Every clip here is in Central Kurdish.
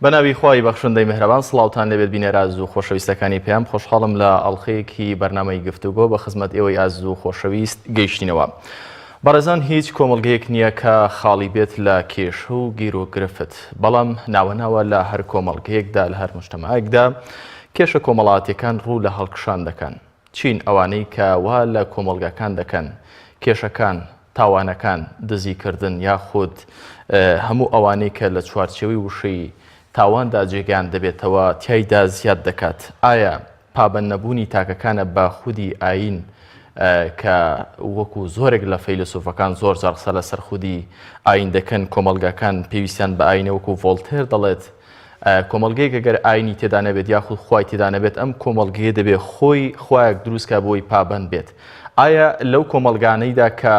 بەناوی خوای بەخشندەی میهرەبان سڵاوتان لێبێت بینەرە ئازیز و خۆشەویستەکانی پەیام خۆشحاڵم لە ئەڵقەیەکی بەرنامەی گفتوگۆ بە خزمەت ئێوەی ئازیز و خۆشەویست گەیشتینەوە. بەڕێزان هیچ کۆمەڵگەیەک نییە کە خاڵی بێت لە کێشە و گیروگرفت بەڵام ناوە ناوە لە هەر کۆمەڵگەیەکدا لە هەر مجتەمعێکدا کێشە کۆمەڵاتیەکان ڕوو لە هەڵکشان دەکەن چین ئەوانەی کە وا لە کۆمەڵگاکان دەکەن کێشەکان، تاوانەکان، دزیکردن یاخود هەموو ئەوانەی کە لە چوارچێوەی وشەی تاواندا جێگەیان دەبێتەوە تیایدا زیاد دەکات؟ ئایا پابەند نەبوونی تاکەکانە بە خودی ئایین کە وەکو زۆرێک لە فەیلەسوفەکان زۆر جار قسە لەسەر خودی ئایین دەکەن کۆمەڵگاکان پێویستیان بە ئایینە وەکو ڤۆڵتێر دەڵێت کۆمەڵگەیەک ئەگەر ئاینی تێدا نەبێت یاخود خوای تێدا نەبێت ئەم کۆمەڵگەیە دەبێت خۆی خوایەک دروستکە بۆی پابند بێت ئایا لەو کۆمەڵگانەیدا کە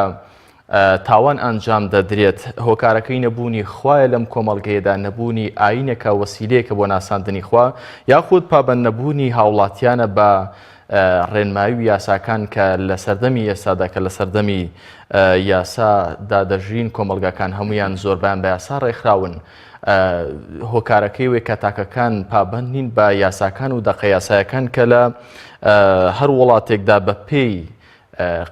تاوان ئەنجام دەدرێت هۆکارەکەی نەبوونی خوایە لەم کۆمەڵگەیەدا نەبوونی ئاینەکە وەسیلەیەکە بۆ ناساندنی خوا یاخود پابند نەبوونی هاوڵاتیانە بە ڕێنمایی و یاساکان کە لە سەردەمی ئێستادا کە لە سەردەمی یاسادا دەژین کۆمەڵگاکان هەمویان زۆربیان بە یاسا ڕێکخراون هۆکارەکەی وێ کە تاکەکان پابەند نین بە یاساکان و دەقە یاسایەکان کە لە هەر وڵاتێکدا بە پێی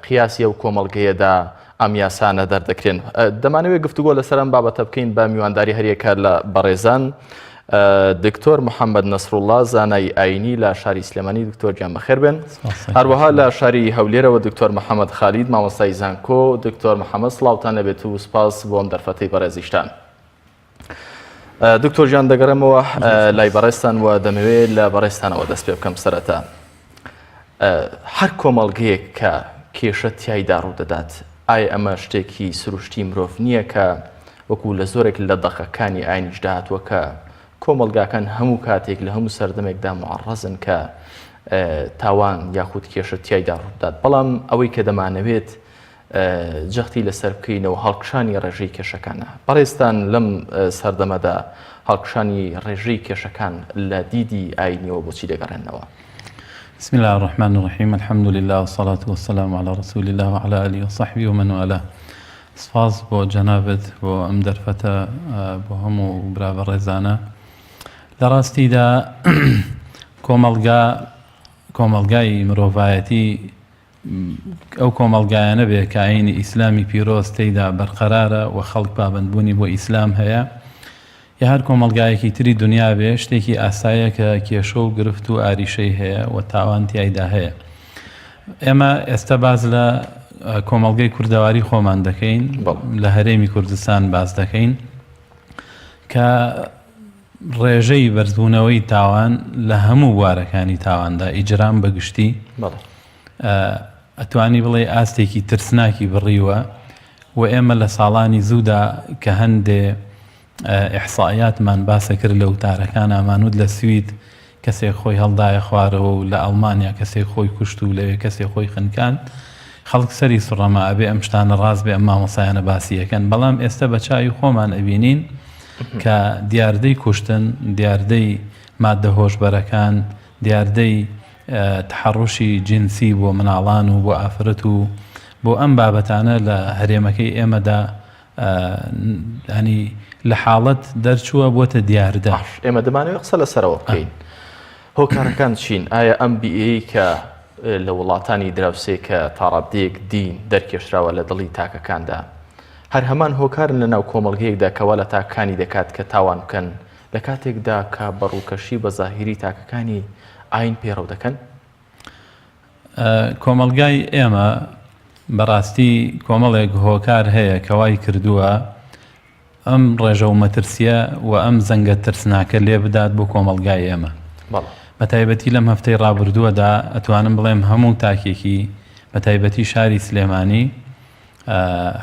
قیاسی ئەو کۆمەڵگەیەدا ئەم یاسانە دەردەکرێن. دەمانەوێت گفتوگۆ لەسەر ئەم بابەتە بکەین بە میوانداری هەریەکە لە بەڕێزان دکتۆر محەممەد نەسروڵڵا زانای ئاینی لە شاری سلێمانی دکتۆر گیان بەخێر بێن هەروەها لە شاری هەولێرەوە دکتۆر محەممەد خالید مامۆستای زانکۆ دکتۆر محەممەد سڵاوتان لەبێت و سپاس بۆ ئەم دەرفەتەی بەڕێزیشتان. دکتۆر گیان دەگەڕێمەوە لای بەڕێزتان و دەمەوێت لە بەڕێزتانەوە دەست پێ بکەم سەرەتا هەر کۆمەڵگەیەک کە کێشە تیایدا ڕوودەدات ئایا ئەمە شتێکی سروشتی مرۆڤ نییە کە وەکو لە زۆرێک لە دەقەکانی ئاینیشدا هاتووە کە کۆمەڵگاکان هەموو کاتێک لە هەموو سەردەمێکدا معڕەزن کە تاوان یاخود کێشە تیایدا ڕوودات بەڵام ئەوەی کە دەمانەوێت جەختی لەسەر بکەینەوە هەڵکشانی ڕێژەی کێشەکانە. بەڕێزتان لەم سەردەمەدا هەڵکشانی ڕێژەی کێشەکان لە دیدی ئایینیەوە بۆچی دەگەڕێننەوە؟ بسم اللە الرحمن الرحیم الحمد للە والصلاة والسلام علی رسول اللە وعلی آله وصحبه ومن والاه سپاس بۆ جەنابت بۆ ئەم دەرفەتە بۆ هەموو برا بەڕێزانە لە ڕاستیدا کۆمەڵگا کۆمەڵگای مرۆڤایەتی ئەو کۆمەڵگایانە بێ کە ئایینی ئیسلامی پیرۆز تێیدا بەرقەرارە و خەڵک پابەندبوونی بۆ ئیسلام هەیە، یا هەر کۆمەڵگایەکی تری دونیا بێ، شتێکی ئاساییە کە کێشە و گرفت و ئاریشەی هەیە و تاوان تیایدا هەیە. ئێمە ئێستا باس لە کۆمەڵگەی کوردەواری خۆمان دەکەین، لە هەرێمی کوردستان باس دەکەین کە ڕێژەی بەرزبوونەوەی تاوان لە هەموو بوارەکانی تاواندا، ئیجرام بە گشتی، ئەتوانی بڵێی ئاستێکی ترسناکی بڕیوە و ئێمە لە ساڵانی زوودا کە هەندێ ئیحسائیاتمان باسە کرد لە وتارەکانا مانوت لە سوید کەسێک خۆی هەڵدایە خوارەوە و لە ئەڵمانیا کەسێک خۆی کوشت و لەوێ کەسێک خۆی خنکاند خەڵک سەری سوڕما ئەبێ ئەم شتانە ڕاست بێ ئەم مامۆستایانە باسی ئەکەن بەڵام ئێستا بە چاوی خۆمان ئەبینین کە دیاردەی کوشتن، دیاردەی ماددە هۆشبەرەکان، دیاردەی تەحەڕوشی جنسی بۆ مناڵان و بۆ ئافرەت و بۆ ئەم بابەتانە لە هەرێمەکەی ئێمەدا ینی لە حاڵەت دەرچووە بۆتە دیاردە. باش ئێمە دەمانەوێت قسە لەسەرەوە بکەین هۆکارەکان چین؟ ئایا ئەم بیئەیەی کە لە وڵاتانی دراوسێ کە تاڕادەیەک دین دەرکێشراوە لە دڵی تاکەکاندا هەر هەمان هۆکارن لە ناو کۆمەڵگەیەکدا کە وا لە تاکەکانی دەکات کە تاوان بکەن لە کاتێکدا کە بە ڕووکەشی بە زاهیری تاکەکانی ئاین پەیڕەو دەکەن؟ کۆمەڵگای ئێمە بەڕاستی کۆمەڵێک هۆکار هەیە کە وای کردووە ئەم ڕێژە و مەترسیە و ئەم زەنگە ترسناکە لێ بدات بۆ کۆمەڵگای ئێمە. بە تایبەتی لەم هەفتەی ڕابردووەدا ئەتوانم بڵێم هەموو تاکێکی بە تایبەتی شاری سلێمانی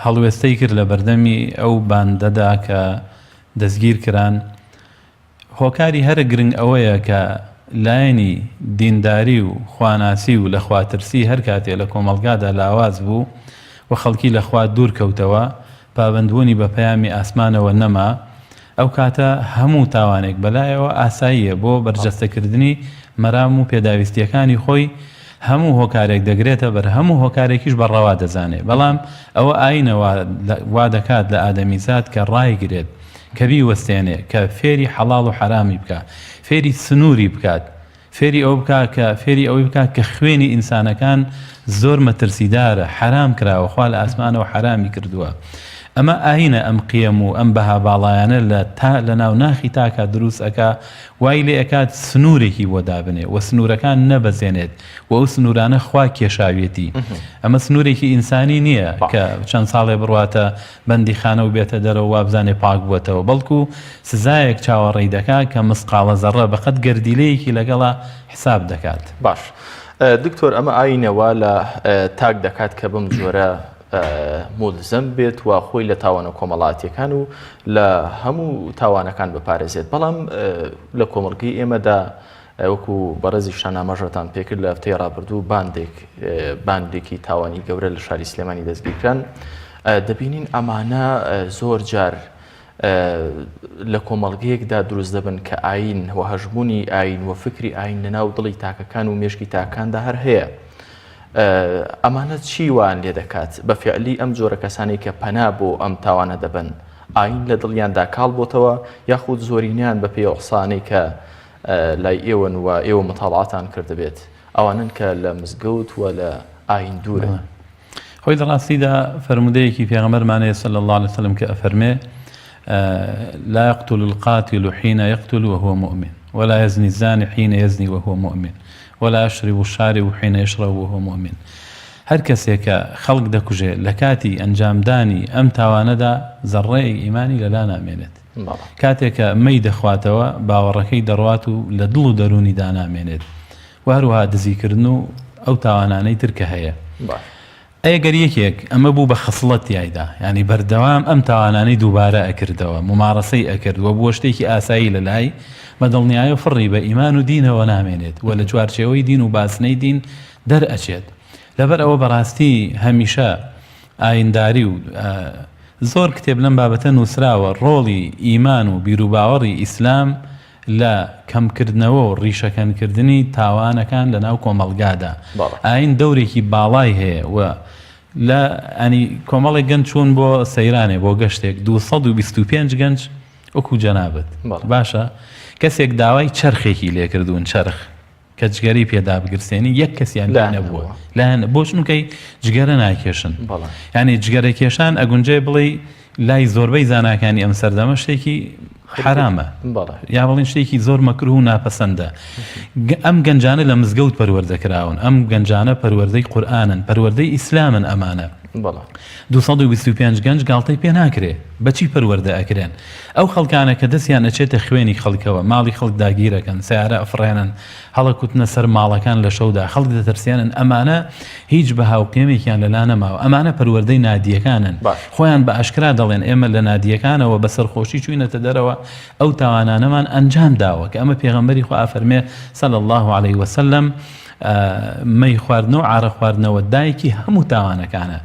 هەڵوێستەی کرد لە بەردەمی ئەو باندەدا کە دەستگیر کران. هۆکاری هەرە گرنگ ئەوەیە کە لایەنی دینداری و خواناسی و لەخواترسی هەر کاتێ لە کۆمەڵگادا لاواز بوو و خەڵکی لە خوا دوور کەوتەوە، پابەندبوونی بە پەیامی ئاسمانەوە نەما، ئەو کاتە هەموو تاوانێک بەلایەوە ئاساییە بۆ بەرجەستەکردنی مەرام و پێداویستییەکانی خۆی هەموو هۆکارێک دەگرێتە بەر، هەموو هۆکارێکیش بە ڕەوا دەزانێ، بەڵام ئەوە ئایینە وا دەکات لە ئادەمیزاد کە ڕایگرێت. کە بیوەستێنێ، کە فێری حەڵاڵ و حەرامی بکا، فێری سنووری بکات، فێری ئەوە بکا کە فێری ئەوەی بکا کە خوێنی ئینسانەکان زۆر مەترسیدارە، حەرام کراوە، خوا لە ئاسمانەوە حەرامی کردووە. ئەمە ئایینە ئەم قیەم و ئەم بەها باڵایانە لە تا لە ناو ناخی تاکا دروست ئەکا، وای لێ ئەکات سنوورێکی بۆ دابنێ و سنوورەکان نەبەزێنێت و ئەو سنوورانە خوا کێشاویەتی. ئەمە سنوورێکی ئینسانی نییە کە چەند ساڵێ بڕواتە بەندیخانە و بێتە دەرەوە وابزانێ پاک بووەتەوە، بەڵکو سزایەک چاوەڕێی دەکا کە مسقاڵە زەڕە بە قەد گەردیلەیەکی لەگەڵا حساب دەکات. باش دکتۆر ئەمە ئاینە وا لە تاک دەکات کە بەم جۆرە مولزەم بێت و خۆی لە تاوانە کۆمەڵاتیەکان و لە هەموو تاوانەکان بپارێزێت بەڵام لە کۆمەڵگەی ئێمەدا وەکو بەڕێزیشتان ئاماژەتان پێکرد لە هەفتەی ڕابردوو باندێک باندێکی تاوانی گەورە لە شاری سلێمانی دەستگیرکران دەبینین ئەمانە زۆر جار لە کۆمەڵگەیەکدا دروست دەبن کە ئاین و هەژمونی ئاین و فکری ئاین لەناو دڵی تاکەکان و مێشکی تاکاندا هەر هەیە. ئەمانە چی وان لێ دەکات بە فعلی ئەم جۆرە کەسانی کە پەنا بۆ ئەم تاوانە دەبن ئاین لە دڵیاندا کاڵ بۆتەوە یاخود زۆرینیان بە پێی ئەو قسانەی کە لای ئێوەن و ئێوە متاڵعاتان کردبێت ئەوانەن کە لە مزگەوت و لە ئاین دوورن. خۆی لە ڕاستیدا فەرموودەیەکی پێغەمبەرمان هەیە صلی اللە علیه وسلم کە ئەفەرمێ لا يقتل القاتل حين يقتل وهو مؤمن ولا يزني الزاني حين يزني وهو مؤمن ولا يشرب الشارب حين يشرب وهو مؤمن هەر کەسێک کە خەڵک دەکوژێ لە کاتی ئەنجامدانی ئەم تاوانەدا زەڕەیەک ئیمانی لەلا نامێنێت. کاتێک کە مەی دەخواتەوە باوەڕەکەی دەڕوات و لە دڵ و دەروونیدا نامێنێت و هەروەها دزیکردن و ئەو تاوانانەی تر کە هەیە. ئەی گەر یەکێک ئەمە بوو بە خەسڵەت تیایدا یانی بەردەوام ئەم تاوانانەی دووبارە ئەکردەوە مومارەسەی ئەکرد و بووە شتێکی ئاسایی لە لای بە دڵنیایەوە فڕی بە ئیمان و دینەوە نامێنێت و لە چوارچێوەی دین و بازنەی دین دەرئەچێت لەبەر ئەوە بەڕاستی هەمیشە ئاینداری و زۆر کتێب لەم بابەتە نووسراوە، ڕۆڵی ئیمان و بیروباوەڕی ئیسلام لە کەمکردنەوە و ڕیشەکەنکردنی تاوانەکان لەناو کۆمەڵگادا. ئایین دەورێکی باڵای هەیە و لە ینی کۆمەڵێک گەنج چوون بۆ سەیرانێ بۆ گەشتێک 225 گەنج وەکو جەنابت باشە کەسێک داوای چەرخێکی لێکردوون چەرخ کە جگەرەی پێ دابگرسێنی یەک کەسیان لێ نەبووە لایەن بۆ چونکەی جگەرە ناکێشن یعنی جگەرە کێشان ئەگونجێ بڵێ لای زۆربەی زاناکانی ئەم سەردەمە شتێکی حرامە یا بڵین شتێکی زۆر مەکروه و ناپەسەندە ئەم گەنجانە لە مزگەوت پەروەردە کراون ئەم گەنجانە پەروەردەی قورئانن پەروەردەی ئیسلامن ئەمانە 225 گەنج گاڵتەی پێ ناکرێ بەچی پەروەردە ئەکرێن ئەو خەڵکانە کە دەستیان ئەچێتە خوێنی خەڵکەوە، ماڵی خەڵک داگیرەکەن، سەیارە ئەفڕێنن، هەڵەکوتنە سەر ماڵەکان لە شەودا، خەڵک دەترسێنن، ئەمانە هیچ بەها و قیەمێکیان لەلا نەماوە، ئەمانە پەروەردەی نادییەکانن، خۆیان بە ئاشکرا دەڵێن ئێمە لە نادییەکانەوە بە سەرخۆشی چووینەتە دەرەوە ئەو تاوانانەمان ئەنجام داوە، کە ئەمە پێغەمبەری خوا ئەفەرمێ صلی اللە علیه وسلم مەی خواردنەوە عارەق خواردنەوە دایکی هەموو تاوانەکانە،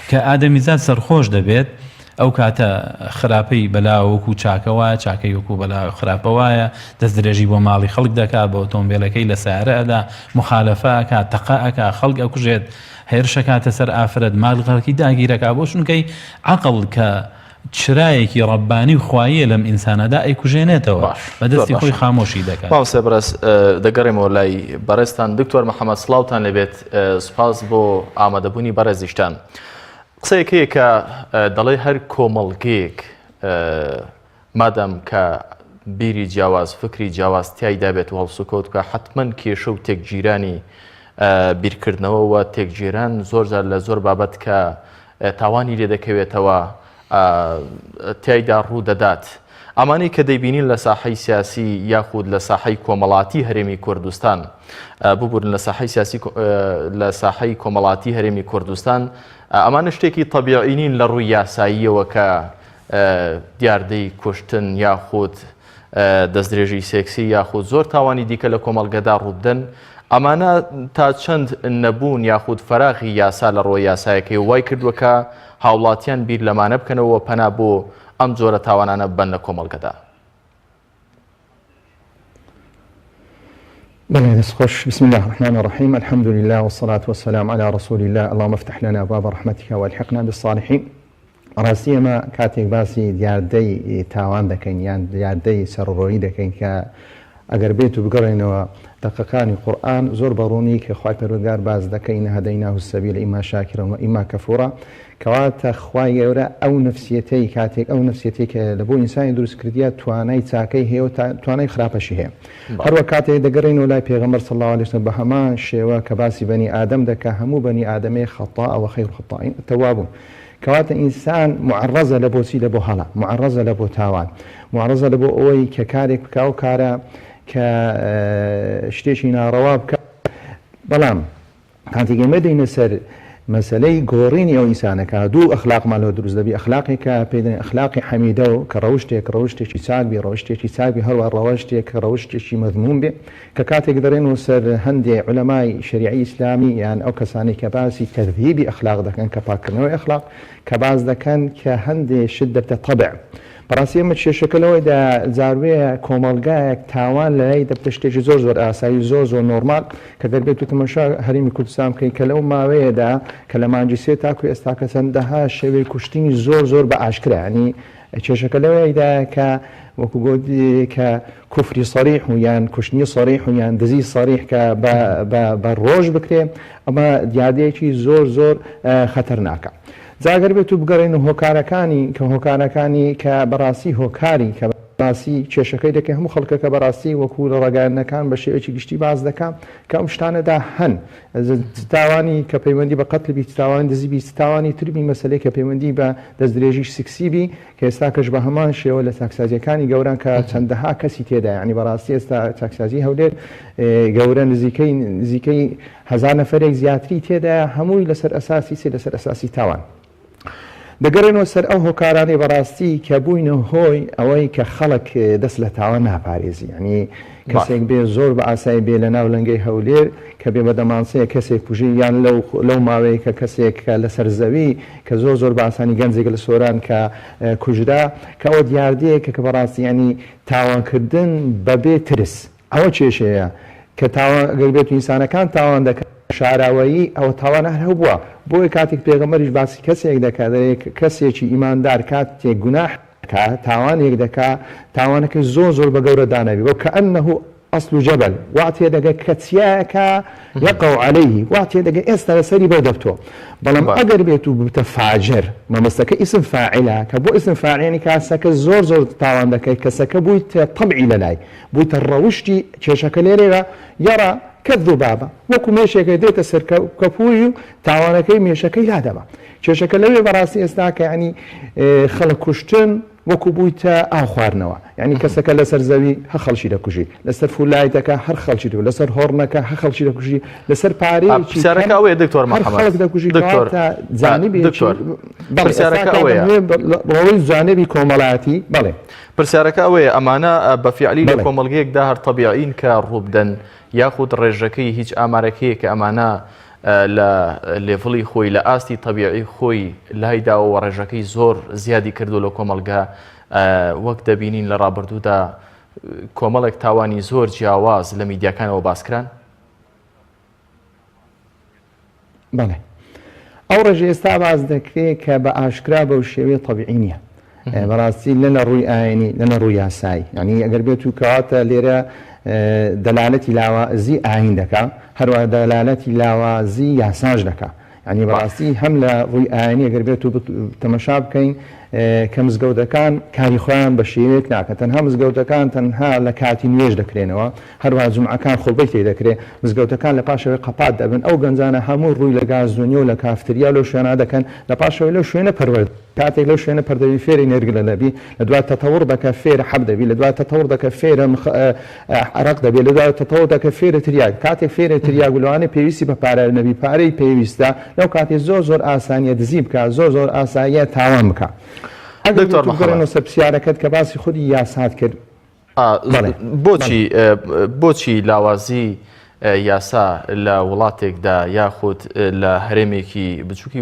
کە ئادەمیزاد سەرخۆش دەبێت ئەو کاتە خراپەی بەلاوە وەکو چاکە وایە، چاکەی وەکو بەلا خراپە وایە، دەست درێژی بۆ ماڵی خەڵک دەکا، بە ئۆتۆمبێلەکەی لە سەیارە ئەدا، موخالەفە ئەکا، تەقە ئەکا، خەڵک ئەکوژێت، هێرش ئەکاتە سەر ئافرەت، ماڵی خەڵکی داگیر ئەکا، بۆ چونکەی عەقڵ کە چرایەکی ڕەبانی و خواییە لەم ئینسانەدا ئەیکوژێنێتەوە، باش بە زۆر دەستی باشە خۆی خامۆشی دەکات. مامۆستای بەڕێز دەگەڕێمەوە لای بەڕێزتان دکتۆر محەمەد سڵاوتان لێبێت سوپاس بۆ ئامادەبوونی بەڕێزیشتان. قسەیەک هەیە کە دەڵێ هەر کۆمەڵگەیەک مادام کە بیری جیاواز فکری جیاواز تیایدا بێت و هەڵسوکەوت بکە حتمما کێشە و تێکگیرانی بیرکردنەوە و تێکگیران زۆر جار لە زۆر بابەت کە تاوانی لێ دەکەوێتەوە تیایدا ڕوو دەدات. ئەمانەی کە دەیبینین لە ساحەی سیاسی یاخود لە ساحەی کۆمەڵاتی هەرێمی کوردستان ببورن لە ساحەی سیاسی لە ساحەی کۆمەڵاتی هەرێمی کوردستان ئەمانە شتێکی تەبیعی نین لە ڕووی یاساییەوە کە دیاردەی کوشتن یاخود دەستدرێژی سێکسی یاخود زۆر تاوانی دیکە لە کۆمەڵگەدا ڕووبدەن ئەمانە تا چەند نەبوون یاخود فەراغی یاسا لە ڕۆی یاسایەکەی وای کردووە کە هاوڵاتیان بیر لەمانە بکەنەوە پەنا بۆ ئەم جۆرە تاوانانە ببەن لە کۆمەڵگەدا. بەڵێ دەست خۆش بسم الله الرحمن الرحیم الحمد لله والصلاة والسلام على رسول الله اللهم افتح لنا ابواب رحمتك والحقنا بالصالحين. ڕاستی ئێمە کاتێک باسی دیاردەی تاوان دەکەین یان دیاردەی سەرڕۆیی دەکەین کە ئەگەر بێت و بگەڕێینەوە دەقەکانی قورئان زۆر بە ڕوونی کە خوای پەروەردگار باس دەکە انا هدیناه السبیل اما شاکرا و اما کفورا کەواتە خوای گەورە ئەو نەفسیەتەی کاتێک ئەو نەفسیەتەی کە لە بۆ ئینسانی دروست کردیە توانای چاکەی هەیە و توانای خراپەشی هەیە هەروە کاتێک دەگەڕێینەوە لای پێغەمبەر صلی اللە علیه وسلم بە هەمان شێوە کە باسی بەنی ئادەم دەکا هەموو بەنی ئادەمێ خطاء و خیر الخطائین التوابون کەواتە ئینسان معڕەزە لە بۆچی لە بۆ هەڵە معڕەزە لە بۆ تاوان معڕەزە لە بۆ ئەوەی کە کارێک بکا و کارە کە شتێکی ناڕەوا بکا بەڵام کاتێک ئێمە دێینە سەر مەسەلەی گۆڕینی ئەو ئینسانە کە دوو ئەخلاقمان لۆ دروست دەبی ئەخلاقێک کە پێی دەڵێن ئەخلاقی حەمیدە و کە ڕەوشتێک ڕەوشتێکی چاک بی ڕەوشتێکی چاک بی هەروە ڕەوشتێک کە ڕەوشتێکی مەزموم بێ کە کاتێک دەڕێنەوە سەر هەندێ عولەمای شەریعەی ئیسلامی یان ئەو کەسانەی کە باسی تەهذیبی ئەخلاق دەکەن کە پاککردنەوەی ئەخلاق کە باس دەکەن کە هەندێ شت دەبتە تەبع بەڕاستی ئێمە کێشەکە لەوەیدا جاروەیە کۆمەڵگایەک تاوان لەلای دەبتە شتێکی زۆر زۆر ئاسایی زۆر زۆر نۆرمال کە گەر بێت و تەماشا هەرێمی کوردستان بکەین کە لەو ماوەیەدا کە لە مانگی سێ تاکو ئێستاکە چەندەها شێوەی کوشتنی زۆر زۆر بە ئاشکرا ینی کێشەکە لەوەیدایە کە وەکو گۆت کە کوفری سەریح و یان کوشتنی سەریح و یان دزی سەریح کە بە ڕۆژ بکرێ ئەمە دیاردەیەکی زۆر زۆر خەتەرناکە. جا گەر بێت و بگەڕێین و هۆکارەکانی کە هۆکارەکانی کە بەڕاستی هۆکاری کە باسی کێشەکەی دەکەی هەموو خەڵکەکە بەڕاستی وەکو لە ڕاگەیاندنەکان بە شێوەیەکی گشتی باس دەکا کە ئەم شتانەدا هەن تاوانی کە پەیوەندی بە قەتل بی تاوانی دزی بی تاوانی تر بی مەسەلەی کە پەیوەندی بە دەستدرێژی سکسی بی کە ئێستاکەش بە هەمان شێوە لە چاکسازیەکانی گەوران کە چەندەها کەسی تێدا یعنی بەڕاستی ئێستا چاکسازی هەولێر گەورە نزیکەی نزیکەی هەزار نەفەرێک زیاتری تێدایە هەمووی لەسەر ئەساسی چی لەسەر ئەساسی تاوان دەگەڕێنەوە سەر ئەو هۆکارانەی بەڕاستی کە بووینە هۆی ئەوەی کە خەڵک دەست لە تاوان ناپارێزی یعنی کەسێک بێ زۆر بە ئاسایی بێ لە ناو لەنگەی هەولێر کە بێ بە دەمانچەیە کەسێک کوژی یان لەو لەو ماوەیە کە کەسێک کە لەسەر زەوی کە زۆر زۆر بە ئاسانی گەنجێک لە سۆران کە کوژرا کە ئەوە دیاردەیەکە کە بەڕاستی یعنی تاوانکردن بەبێ ترس ئەوە کێشەیە کە تاوان گەر بێت و ئینسانەکان تاوان دەکەن شاراوەیی ئەوە تاوان هەر هەبووە بۆیە کاتێک پێغەمبەریش باسی کەسێک دەکات دەلێ کەسێکی ئیماندار کاتێک گوناح دەکا تاوانێک دەکا تاوانەکەی زۆر زۆر بە گەورە دانابی وە کەئەنه اصل جبل وا تێدەگە کە چیایەکە یقع علیه وا تێدەگە ئێستا لەسەری بەر دەبتۆ بەڵام ئەگەر بێت و ببتە فاجر مەبەستەکە ئیسم فاعلە کە بۆ ئیسم فاعل یعنی کاسەکە زۆر زۆر تاوان دەکەی کەسەکە بوویتە تەبعی لەلای بوویتە ڕەوشتی کێشەکە لێرەیە یەڕا کەذوبابە وەکو مێشێکە دێتە سەر کەپووی و تاوانەکەی مێشەکەی لادەبا کێشەکە لەوێ بەڕاستی ئێستا کە یعنی خەڵک کوشتن وەکو بوویتە ئاو خواردنەوە یعنی کەسەکە لەسەر زەوی هە خەڵکی دەکوژی لەسەر فولایتەکە هەر خەڵکی دەکوژی لەسەر هۆڕنەکە هە خەڵکی دەکوژی لەسەر پارەیەکی پرسیارەکە ئەوەیە دکتۆر هەر محەممەد خەڵک دەکوژی دکتۆر کەواتە جانبێکی دکتۆر بەڵێ ئێستا پرسیارەکە کە ئەوەیە دەمەوێ ڕەوەی جانبی کۆمەڵایەتی بەڵێ پرسیارەکە ئەوەیە ئەمانە بە فیعلی لە بەڵێ. کۆمەڵگەیەکدا هەر تەبیعین کە ڕووبدەن یاخود ڕێژەکەی هیچ ئامارەکەیە کە ئەمانە لە level ی خۆی لە ئاستی تەبیعی خۆی لای داوە و ڕێژەکەی زۆر زیادی کردو لە کۆمەڵگە وەک دەبینین لە ڕابردوودا کۆمەڵێک تاوانی زۆر جیاواز لە میدیاکانەوە باسکران؟ بەڵێ ئەو ڕێژە ئێستا باس دەکرێ کە بە ئاشکرا بەو شێوەیە تەبیعی نییە بەڕاستی لە لە ڕووی ئاینی لە لە ڕووی یاسایی یعنی ئەگەر بێت و کەواتە لێرە دەلالەتی لاوازی ئاین دەکا هەروە دەلالەتی لاوازی یاساش دەکا یعنی بەڕاستی هەم لە ڕووی ئاینی ئەگەر بێت و تەمەشا بکەین کە مزگەوتەکان کاری خۆیان بە شێوەیەک ناکەن تەنها مزگەوتەکان تەنها لە کاتی نوێژ دەکرێنەوە هەروەها جومعەکان خوتبەی تێ دەکرێ مزگەوتەکان لە پاشەوەی قەپات دەبن ئەو گەنجانە هەموو ڕووی لە گازدونیە و لە کافتریا و لەو شوێنە دەکەن لە پاشەوەی لەو شوێنە پەروەردە کاتێک لەو شوێنە پەردەبی فێری نێرگلە دەبی لە دوای تەتەوڕ دەکە فێرە حەب دەبی لە دوای تەتەوڕ دەکە فێرە عەرەق دەبی لە دوای تەتەوڕ دەکە فێرە تریاک کاتێک فێرە تریاک و لەوانەیە پێویستی بە پارە نەبی پارەی پێویستە لەو کاتێ زۆر زۆر ئاسانیە دزی بکا زۆر زۆر ئاساییە تاوان بکا ئەگەر دکتۆر بێتو محەمەد. بگەڕێنەوە سەر پرسیارەکەت کە باسی خودی یاسات کرد بەڵێ بۆچی بۆچی لاوازی یاسا لە وڵاتێکدا یاخود لە هەرێمێکی بچووکی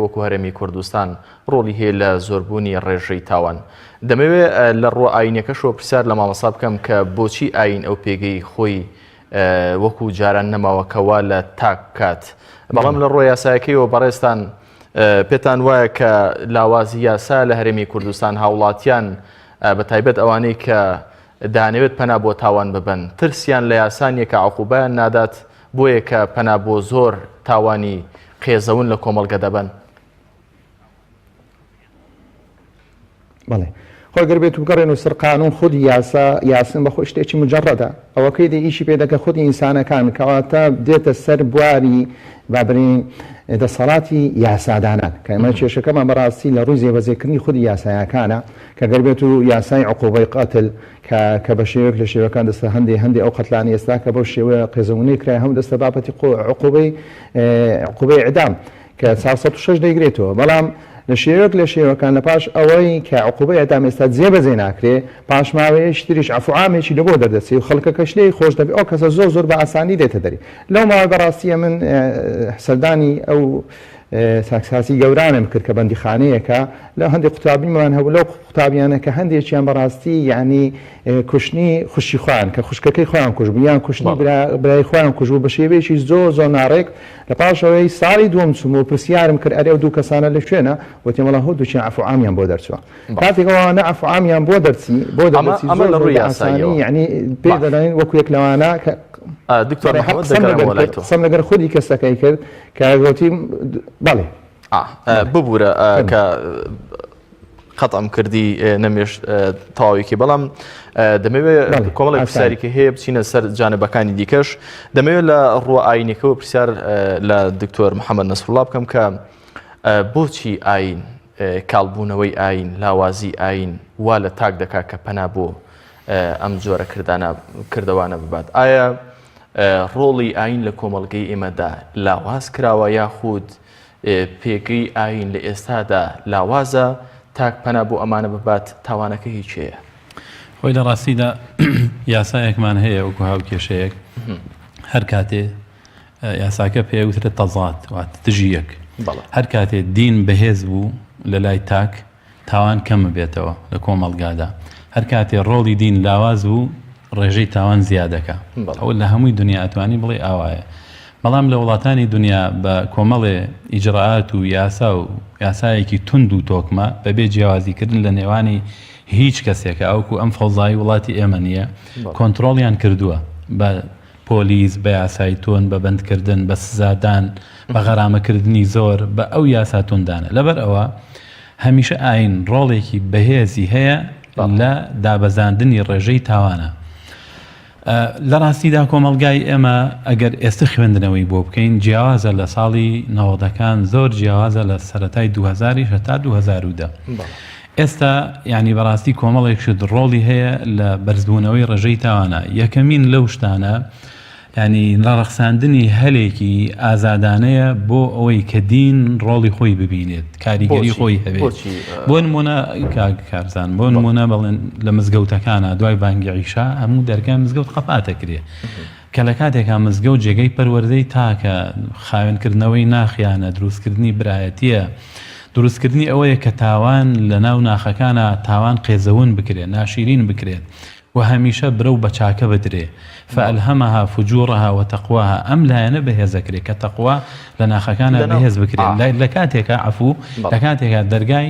وەکو هەرێمی کوردستان ڕۆڵی هەیە لە زۆربوونی ڕێژەی تاوان؟ دەمەوێ لە ڕووە ئایینەکەشەوە پرسیار لە مامۆستا بکەم کە بۆچی ئایین ئەو پێگەی خۆی وەکو جاران نەماوە کە وا لە تاک بکات بەڵام لە ڕووە یاسایەکەیەوە بەڕێزتان پێتان وایە کە لاوازی یاسا لە هەرێمی کوردستان هاوڵاتیان بە تایبەت ئەوانەی کە دانەوێت پەنا بۆ تاوان ببەن ترسیان لە یاسا نیە کە عقوبەیان نادات بۆیە کە پەنا بۆ زۆر تاوانی قێزەون لە کۆمەڵگە دەبەن؟ بەڵێ خۆ گەر بێت و بگەڕێن و سەر قانون خودی یاسا یاسن بە خۆی شتێکی مجەڕەدە ئەوەکەی دێ ئیشی پێ دەکە خودی ئینسانەکان کەواتە دێتە سەر بواری با بڵێین دەسەڵاتی یاسادانان کە ئێمە کێشەکەمان بەڕاستی لە ڕووی جێبەجێکردنی خودی یاسایەکانە کە گەر بێت و یاسای عقوبەی قەتل کە کە بە شێوەیەک لە شێوەکان دەستە هەندێ هەندێ ئەو قەتلانی ئێستا کە بەو شێوەیە قێزەونەی کرای هەموو دەستە بابەتی عقوبەی عقوبەی ئیعدام کە 406 دەیگرێتەوە بەڵام لە شێوەیەک لە شێوەکان لە پاش ئەوەی کە عقوبەی ئیعدام ئێستا جێبەجێ ناکرێ پاش ماوەیەکی تریش عەفو عامێکی لە بۆ دەردەچێ و خەڵکەکەش لێی خۆش دەبێ ئەو کەسە زۆر زۆر بە ئاسانی دێتە دەری لەو ماوە بەڕاستی ئەمن سەردانی ئەو چاکسازی گەورانم کرد کە بەندیخانەیەکە لە هەندێک قوتابیمان هەبوو لەو قوتابیانە کە هەندێکیان بەڕاستی یعنی کوشتنی خوشکی خۆیان کە خوشکەکەی خۆیان کوش بوو یان کوشتنی برای خۆیان کوش بوو بە شێوەیەکی زۆر زۆر ناڕێک لە پاش ئەوەی ساڵی دووەم چووم و پرسیارم کرد ئەرێ ئەو دوو کەسانە لە کوێنە وتیم وەڵا هەردووکیان عەفو عامیان بۆ دەرچووە کاتێک ئەوانە عەفو عامیان بۆ دەرچی بۆ دەرچی ئەمە زۆر لە زۆر ڕووی بە ئاسانی یاساییەوە یعنی پێ باش دەڵێن وەکو یەک لەوانە کە دکتۆر بەڵێ هەر محەممەد قسەم لەگەر دەگەڕێمەوە لای کرد تۆ قسەم لەگەر خودی کەسەکەی کرد کە گوتیم بەڵێ بەڵێ ببوورە فەرموو کە قەتعم کردی نەمێشت تەواویکی بەڵام دەمەوێت کۆمەڵێک پرسیارێکی هەیە بچینە سەر جانبەکانی دیکەش دەمەوێت لە ڕووە ئاینەکەەوە پرسیار لە دکتۆر محەممەد نەسرڵا بکەم کە بۆچی ئاین کاڵبوونەوەی ئاین لاوازی ئاین وا لە تاک دەکات کە پەنا بۆ ئەم جۆرە کردانە کردەوانە ببات ئایا ڕۆڵی ئاین لە کۆمەڵگەی ئێمەدا لاواز کراوە یاخود پێگەی ئایین لە ئێستادا لاوازە، تاک پەنا بۆ ئەمانە ببات تاوانەکە هی کێیە؟ خۆی لە ڕاستیدا یاسایەکمان هەیە وەکو هاوکێشەیەک هەر کاتێ یاساکە پێوترێت تەزاد واتە دژی یەک هەر کاتێ دین بەهێز بوو لە لای تاک تاوان کەم ببێتەوە لە کۆمەڵگادا، هەر کاتێ ڕۆڵی دین لاواز بوو ڕێژەی تاوان زیادەکا، ئەوە لە هەمووی دونیا ئەتوانی بڵێی ئاوایە، بەڵام لە وڵاتانی دونیا بە کۆمەڵێ ئیجرائات و یاسا و یاسایەکی توند و تۆکمە بەبێ جیاوازی کردن لە نێوانی هیچ کەسێکا وەکو ئەم فەوزای وڵاتی ئێمە نییە کۆنترۆڵیان کردووە بە پۆلیس، بە یاسای توند، بە بەندکردن، بە سزادان، بە غەرامەکردنی زۆر، بە ئەو یاسا توندانە. لەبەر ئەوە هەمیشە ئایین ڕۆڵێکی بەهێزی هەیە لە دابەزاندنی ڕێژەی تاوانە. لە ڕاستیدا کۆمەڵگای ئێمە ئەگەر ئێستە خوێندنەوەی بۆ بکەین جیاوازە لە ساڵی نەوەدەکان، زۆر جیاوازە لە سەرەتای دووهەزاریش هەتا 2010. ئێستا یانی بەڕاستی کۆمەڵێک شت ڕۆڵی هەیە لە بەرزبوونەوەی ڕێژەی تاوانە یەکەمین لەو شتانە ینی ڕەخساندنی هەلێکی ئازادانەیە بۆ ئەوەی کە دین ڕۆڵی خۆی ببینێت کاریگەری خۆی هەبێت بۆ نمونە کاک کارزان بۆ نمونە بڵێن لە مزگەوتەکانە دوای بانگی عیشا هەموو دەرگای مزگەوت قەپاتەکرێ کە لە کاتێکا مزگەوت جێگەی پەروەردەی تاکە، خاوێنکردنەوەی ناخیانە، دروستکردنی برایەتییە، دروستکردنی ئەوەیە کە تاوان لە ناو ناخەکانا تاوان قێزەون بکرێت، ناشیرین بکرێت و هەمیشە برەو بە چاکە بدرێ، فالهمها فجورها وتقواها، ئەم لایەنە بەهێز ئەکرێ کە تەقوا لە ناخەکانا بەهێز بکرێت، لە کاتێکا عەفوو، لە کاتێکا دەرگای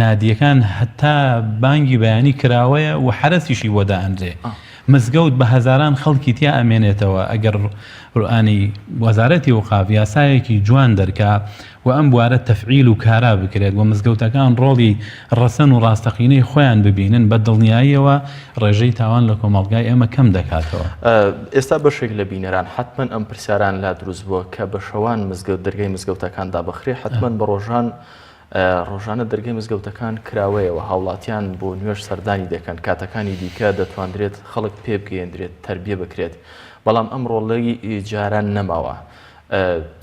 نادیەکان هەتا بانگی بەیانی کراوەیە و حەرەسیشی بۆ دائەنرێ. مزگەوت بە هەزاران خەڵکی تیا ئەمێنێتەوە ئەگەر ڕوئانی وەزارەتی ئەوقاف یاسایەکی جوان دەرکا و ئەم بوارە تەفعیل و کارا بکرێت و مزگەوتەکان ڕۆڵی ڕەسەن و ڕاستەقینەی خۆیان ببینن بە دڵنیاییەوە ڕێژەی تاوان لە کۆمەڵگای ئێمە کەم دەکاتەوە. ئێستا بەشێک لە بینەران حەتمەن ئەم پرسیاران لا دروست بووە کە بە شەوان مزگەوت دەرگای مزگەوتەکان دابخرێ حەتمەن بە ڕۆژان ڕۆژانە دەرگای مزگەوتەکان کراوەیە و هاوڵاتیان بۆ نوێژ سەردانی دەکەن، کاتەکانی دیکە دەتواندرێت خەڵک پێبگەیەندرێت، تەربیە بکرێت، بەڵام ئەم ڕۆڵەی جاران نەماوە.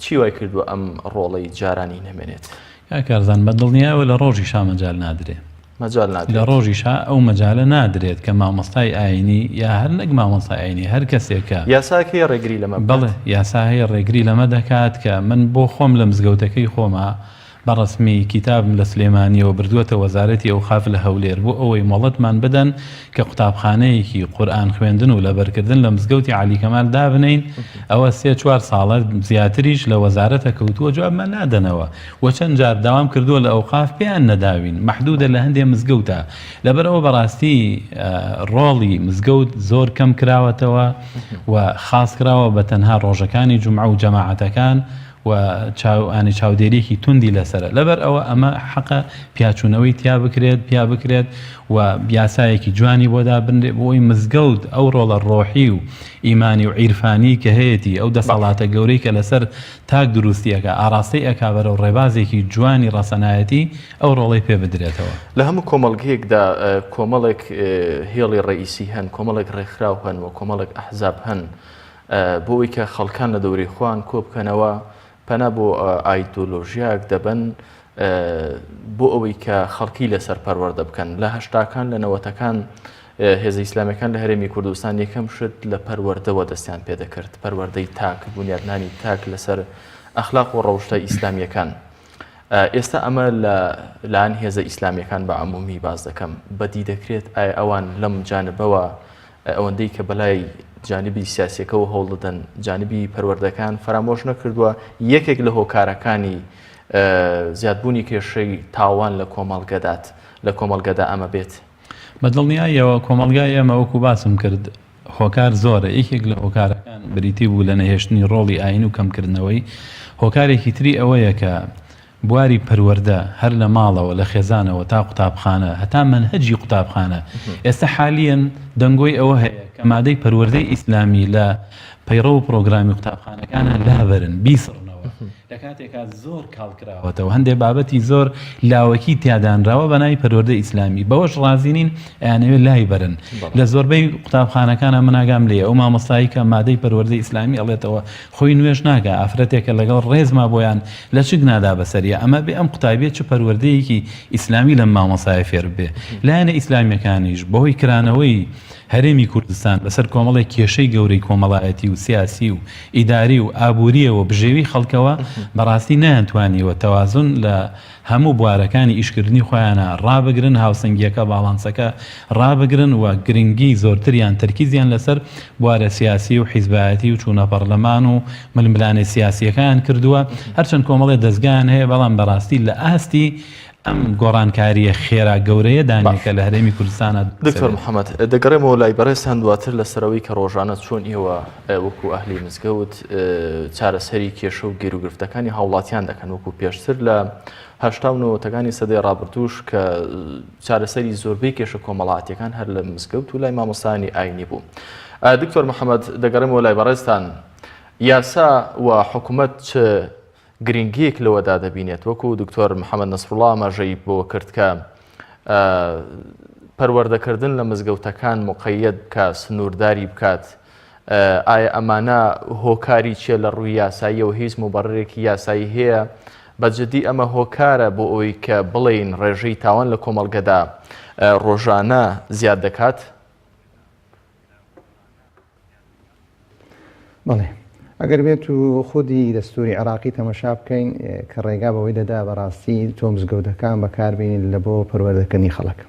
چی وای کردووە ئەم ڕۆڵەی جارانی نەمێنێت؟ کاک کارزان، بە دڵنیایەوە لە ڕۆژیشا مەجال نادرێ. مەجال نادرێت. لە ڕۆژیشا ئەو مەجالە نادرێت کە مامۆستای ئایینی یا هەر نەک مامۆستای ئایینی هەر کەسێک کە. یاسایەک هەیە ڕێگری لەمە بکات؟ بەڵێ یاسا هەیە ڕێگری لەمە دەکات کە من بۆ خۆم لە مزگەوتەکەی خۆما. بە ڕەسمی کیتابم لە سلێمانیەوە بردووەتە وەزارەتی ئەوقاف لە هەولێر بۆ ئەوەی مۆڵەتمان بدەن کە قوتابخانەیەکی قورئان خوێندن و لەبەرکردن لە مزگەوتی عەلی کەمال دابنێین، ئەوە سێ چوار ساڵە زیاتریش لە وەزارەتە کەوتووە جوابمان نادەنەوە و چەند جار داوام کردووە لە ئەوقاف پێیان نەداوین مەحدودە لە هەندێ مزگەوتا لەبەرئەوە بەڕاستی ڕۆڵی مزگەوت زۆر کەم کراوەتەوە و خاص کراوە بە تەنها ڕۆژەکانی جومعە و جەماعەتەکان و چاوانی چاودێریەکی توندی لەسەرە لەبەر ئەوە ئەمە حەقە پیاچوونەوەی تیا بکرێت پیا بکرێت و یاسایەکی جوانی بۆ دابنرێت بۆ ئەوەی مزگەوت ئەو ڕۆڵە ڕۆحی و ئیمانی و عیرفانی کە هەیەتی ئەو دەسەڵاتە گەورەی کە لەسەر تاک دروستی ئەکا ئاڕاستەی ئەکا بەرەو ڕێبازێکی جوانی ڕەسەنایەتی ئەو ڕۆڵەی پێ بدرێتەوە. لە هەموو کۆمەڵگەیەکدا کۆمەڵێک هێڵی ڕەئیسی هەن، کۆمەڵێک ڕێکخراو هەن و کۆمەڵێک ئەحزاب هەن بۆ ئەوەی کە خەڵکان لە دەورەی خۆیان کۆبکەنەوە پەنا بۆ ئایدۆلۆژیایەک دەبەن بۆ ئەوەی کە خەڵکی لەسەر پەروەردە بکەن. لە هەشتاکان لە نەوەتەکان هێزە ئیسلامیەکان لە هەرێمی کوردستان یەکەم شت لە پەروەردەوە دەستیان پێدەکرد، پەروەردەی تاک، بونیادنانی تاک لەسەر ئەخلاق و ڕەوشتە ئیسلامیەکان. ئێستا ئەمە لە لایەن هێزە ئیسلامیەکان بە عمومی باس دەکەم بەدی دەکرێت، ئایا ئەوان لەم جانبەوە ئەوەندەی کە بەلای جانبی سیاسیەکەوە هەوڵ دەدەن جانبی پەروەردەکان فەرامۆش نەکردووە، یەکێک لە هۆکارەکانی زیادبوونی کێشەی تاوان لە کۆمەڵگەدات لە کۆمەڵگەدا ئەمە بێت؟ بە دڵنیاییەوە کۆمەڵگای ئێمە وەکو باسم کرد هۆکار زۆرە، یەکێک لە هۆکارەکان بریتی بوو لە نەهێشتنی ڕۆڵی ئایین و کەمکردنەوەی، هۆکارێکی تری ئەوەیە کە بواری پەروەردە هەر لە ماڵەوە لە خێزانەوە تا قوتابخانە هەتا مەنهەجی قوتابخانە ئێستا حالیەن دەنگۆی ئەوە هەیە کە مادەی پەروەردەی ئیسلامی لە پەیڕەو و پڕۆگرامی قوتابخانەکانا لابەرن بیسڕنەوە لە کاتێکا زۆر کاڵ کراوەتەوە هەندێ بابەتی زۆر لاوەکی تیا دانراوە بە ناوی پەروەردەی ئیسلامی بەوەش ڕازی نین ئەیانەوێت لای بەرن لە زۆربەی قوتابخانەکانا من ئاگام لێیە ئەو مامۆستایی کە مادەی پەروەردەی ئیسلامی ئەڵێتەوە خۆی نوێژ ناکا ئافرەتێکە لەگەڵ ڕێزما بۆیان لەچک نادا بەسەریا ئەمە بێ ئەم قوتابیە چ پەروەردەیەکی ئیسلامی لەم مامۆستایە فێر ببێ لایەنە ئیسلامیەکانیش بەهۆی کرانەوەی هەرێمی کوردستان بەسەر کۆمەڵێک کێشەی گەورەی کۆمەڵایەتی و سیاسی و ئیداری و ئابووریەوە بژێوی خەڵکەوە بەڕاستی نەیانتوانیوە تەوازن لە هەموو بوارەکانی ئیشکردنی خۆیانا ڕابگرن، هاوسەنگییەکە، باڵانسەکە، ڕابگرن و گرنگی زۆرتریان، تەرکیزیان لەسەر بوارە سیاسی و حیزبایەتی و چوونە پەڕلەمان و ململانێ سیاسییەکان کردووە. هەرچەند کۆمەڵێ دەزگایان هەیە، بەڵام بەڕاستی لە ئاستی ئەم گۆڕانکارییە خێرا گەورەیەدا نییە باش. کە لە هەرێمی کوردستانا دروست دکتۆر ئەبێت. محەمەد، دەگەڕێمەوە لای بەڕێزتان دواتر لەسەر ئەوەی کە ڕۆژانە چۆن ئێوە وەکو ئەهلی مزگەوت چارەسەری کێشە و گیروگرفتەکانی هاوڵاتیان دەکەن وەکو پێشتر لە هەشتا و نەوەتەکانی سەدەی ڕابردووش کە چارەسەری زۆربەی کێشە کۆمەڵاتیەکان هەر لە مزگەوت و لای مامۆستایانی ئاینی بوو. دکتۆر محەمەد دەگەڕێمەوە لای بەڕێزتان یاسا و حکومەت چ گرنگیەک لەوەدا دەبینێت وەکو دکتۆر محەمەد نەسروڵا ئاماژەی بەوە کرد کە پەروەردەکردن لە مزگەوتەکان مقەیەد بکات سنوورداری بکات ئایا ئەمانە هۆکاری چیە لە ڕووی یاساییەوە هیچ موبەڕرێکی یاسایی هەیە بە جدی ئەمە هۆکارە بۆ ئەوەی کە بڵێین ڕێژەی تاوان لە کۆمەڵگەدا ڕۆژانە زیاد دەکات؟ بەڵێ ئەگەر بێت و خودی دەستوری عێراقی تەمەشا بکەین کە ڕێگا بەوەی دەدا بەڕاستی تۆ مزگەوتەکان بەکاربینیت لە بۆ پەروەردەکردنی خەڵک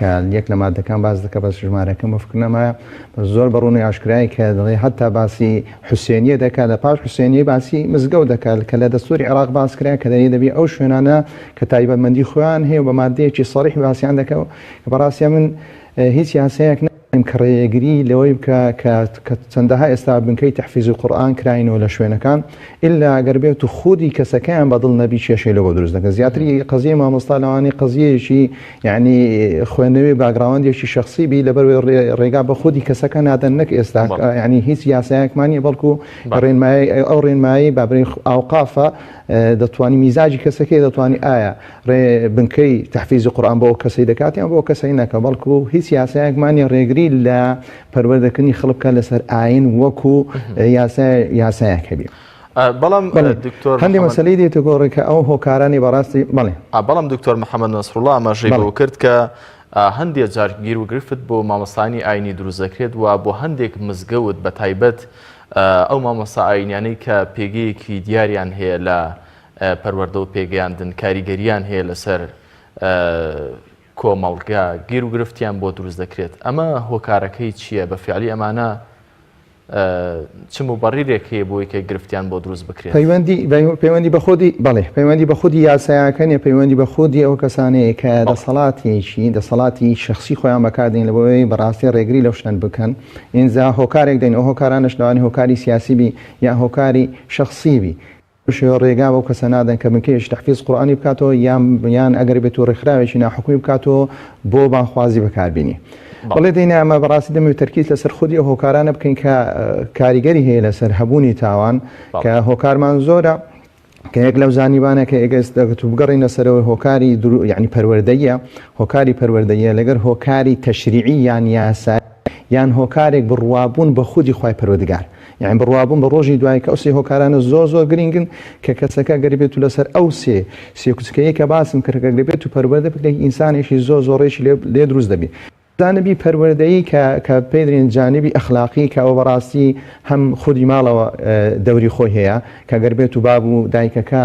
کە یەک لە مادەکان باس دەکە بەس ژمارەکەم بە فکر نەمایە بەس زۆر بە ڕوونی ئاشکرای کە دەڵێ هەتا باسی حوسێنیە دەکات لە پاش حوسێنیە باسی مزگەوت دەکات کە لە دەستوری عێراق باس کرا کە دەێ دەبی ئەو شوێنانە کە تایبەتمەندی خۆیان هەیە و بە مادەیەکی سەریح باسیان دەکە کە بەڕاستی من هیچ یاسایەک نابینم کە ڕێگری لەوەی بکا کە کە چەندەها ئێستا بنکەی تەحفیزی قورئان کراینەوە لە شوێنەکان ئیلا گەر بێت و خودی کەسەکەیان بەدڵ نەبی کێشەی لەوە دروست دەکەن زیاتری قەزیەی مامۆستا لەوانەیە قەزیەیەکی یعنی خوێندنەوەی background ێکی شخصی بی لەبەر ڕێگا بە خودی کەسەکە نادەن نەک ئێستا یعنی هیچ یاسایەکمان نیە بەڵکو ڕێنمایی ئەو ڕێنمایی بابرین ئاوقافە دەتوانی میزاجی کەسەکەی دەتوانی ئایا ڕێ بنکەی تەحفیزی قورئان بۆ ئەو کەسەی دەکات یان بۆ ئەو کەسەی نەکا، بەڵکو هیچ یاسایەکمان نیە ڕێگری لە پەروەردەکردنی خەڵک بکات لەسەر ئاین وەکو یاسایەک هەبی. بەڵام دکتۆر هەندێک مەسەلەی دێتە گۆڕێ کە ئەو هۆکارانی بەڕاستی بەڵێ. بەڵام دکتۆر محەممەد نەسروڵڵا ئاماژەی بەوە کرد کە هەندێک جار گیروگرفت بۆ مامۆستایانی ئاینی دروست دەکرێت و بۆ هەندێک مزگەوت بە تایبەت ئەو مامۆستا ئاینیانەی کە پێگەیەکی دیاریان هەیە لە. پەروەردە و پێگەیاندن کاریگەریان هەیە لەسەر کۆمەڵگا گیروگرفتیان بۆ دروست دەکرێت ئەمە هۆکارەکەی چییە؟ بە فیعلی ئەمانە چ موبەڕیرێک هەیە بۆی کە گرفتیان بۆ دروست بکرێت؟ پەیوەندی پەیوەندی بە خودی بەڵێ پەیوەندی بە خودی یاسایەکە نیە پەیوەندی بە خودی ئەو کەسانەیە کە دەسەڵاتێکی دەسەڵاتی شخصی خۆیان بەکاردێن لە بۆی بەڕاستی ڕێگری لەو شتەن بکەن ئینجا هۆکارێک دەین ئەو هۆکارانەش لەوانەیە هۆکاری سیاسی بی یان هۆکاری شخصی بی شێوە ڕێگا بەو کەسە نادەن کە بنکەیەکی تەحفیز قورئانی بکاتەوە یان یان ئەگەر بێت و ڕێکخراوێکی ناحکومی بکاتەوە بۆ بانخوازی بەکاربینی بەڵێ دەینا ئەمە بەڕاستی دەمەوێت تەرکیز لەسەر خودی ئەو هۆکارانە بکەین کە کاریگەری هەیە لەسەر هەبوونی تاوان کە هۆکارمان زۆرە کە یەک لەو زانیبانە کە ئێگەس دەگەت و بگەڕینە سەرەوە هۆکاری یعنی پەروەردەیە هۆکاری پەروەردەیە لەگەر هۆکاری تەشریعی یان یاسا یان هۆکارێک بڕوابوون بە خودی خوای پەروەردگار یانی بڕوابوون بە ڕۆژی دوایی کە ئەو سێ هۆکارانە زۆر زۆر گرینگن کە کەسەکە گەر بێت و لەسەر ئەو سێ سێ کوچکەیە کە باسم کرد گەر بێت و پەروەردە بکرێت ئینسانێکی زۆر زۆر ڕێکی لێ دروست دەبی جانبی پەروەردەیی کە کە پێی دەڵێن جانبی ئەخلاقی کە ئەوە بەڕاستی هەم خودی ماڵەوە دەوری خۆی هەیە کە گەر بێت و باب و دایکەکە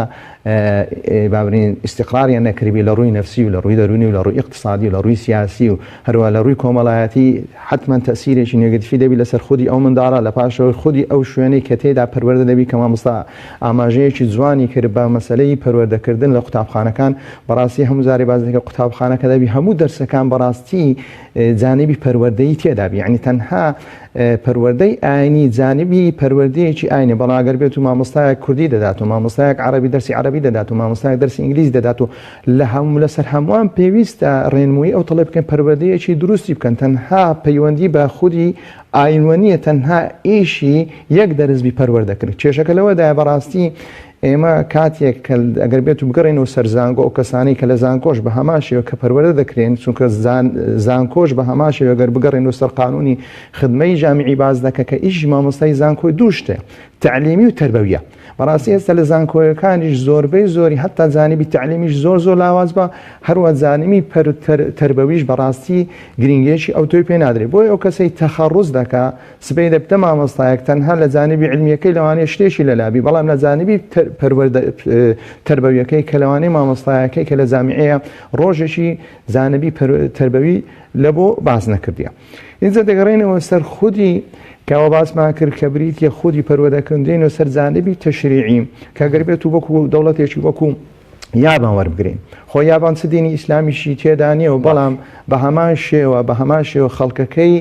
با بڵێین ئیستیقراریان نەکردبی لە ڕووی نەفسی و لە ڕووی دەروونی و لە ڕووی ئیقتسادی و لە ڕووی سیاسی و هەروە لە ڕووی کۆمەڵایەتی حەتمەن تەئسیرێکی نێگەتیفی دەبی لەسەر خودی ئەو منداڵە لە پاشەوەی خودی ئەو شوێنەی کە تێیدا پەروەردە دەبی کە مامۆستا ئاماژەیەکی جوانی کرد بە مەسەلەی پەروەردەکردن لە قوتابخانەکان بەڕاستی هەموو جارێ باس دەکەن قوتابخانەکە دەبی هەموو دەرسەکان بەڕاستی جانبی پەروەردەیی تێدا بی یعنی تەنها پەروەردەی ئاینی جانبی پەروەردەیەکی ئاینی بەڵام ئەگەر بێت و مامۆستایەک کوردی دەدات و مامۆستایەک عەرەبی دەرسی عەرەبی دەدات و مامۆستایەک دەرسی ئینگلیزی دەدات و لە هەموو لەسەر هەمووان پێویستە ڕێنمووی ئەو تەڵێ بکەن پەروەردەیەکی دروستی بکەن تەنها پەیوەندی بە خودی ئاینوە نییە تەنها ئیشی یەک دەرس بی پەروەردەکرد کێشەکە لەوەدایە بەڕاستی ئێمە کاتێک کە ئەگەر بێت و بگەڕێینەوە سەر زانکۆ ئەو کەسانەی کە لە زانکۆش بە هەمان شێوە کە پەروەردە دەکرێن چونکە زانکۆش بە هەمان شێوە گەر بگەڕێنەوە سەر قانونی خدمەی جامیعی باس دەکە کە ئیشی مامۆستای زانکۆی دوو شتە تەعلیمی و تەربەویە بەڕاستی ئێستا لە زانکۆیەکانیش زۆربەی زۆری حتا جانبی تەعلیمیش زۆر زۆر لاواز بە هەروە جانبی تەربەویش بەڕاستی گرنگیەکی ئەوتۆی پێ نادرێت بۆیە ئەو کەسەی تەخەڕوز دەکا سبەی دەبتە مامۆستایەک تەنها لە جانبی علمیەکەی لەوانەیە شتێکی لەلابی بەڵام لە جانبی پەروەردە تەربەویەکەی کە لەوانەیە مامۆستایەکەی کە لە جامیعەیە ڕۆژێکی جانبی تەربەوی لە بۆ باس نەکردیە ئینجا دەگەڕێنەوە سەر خودی کەەوە باسمان کرد کە بریتە خودی پەروەردەکردن دێنەوە سەر جانبی تەشریعی کە گەر بێت و وەکو دەوڵەتێکی وەکو یابان وەربگرین خۆ یابان چ دینی ئیسلامیشی تێدا نییە و بەڵام بە هەمان شێوە بە هەمان شێوە خەڵکەکەی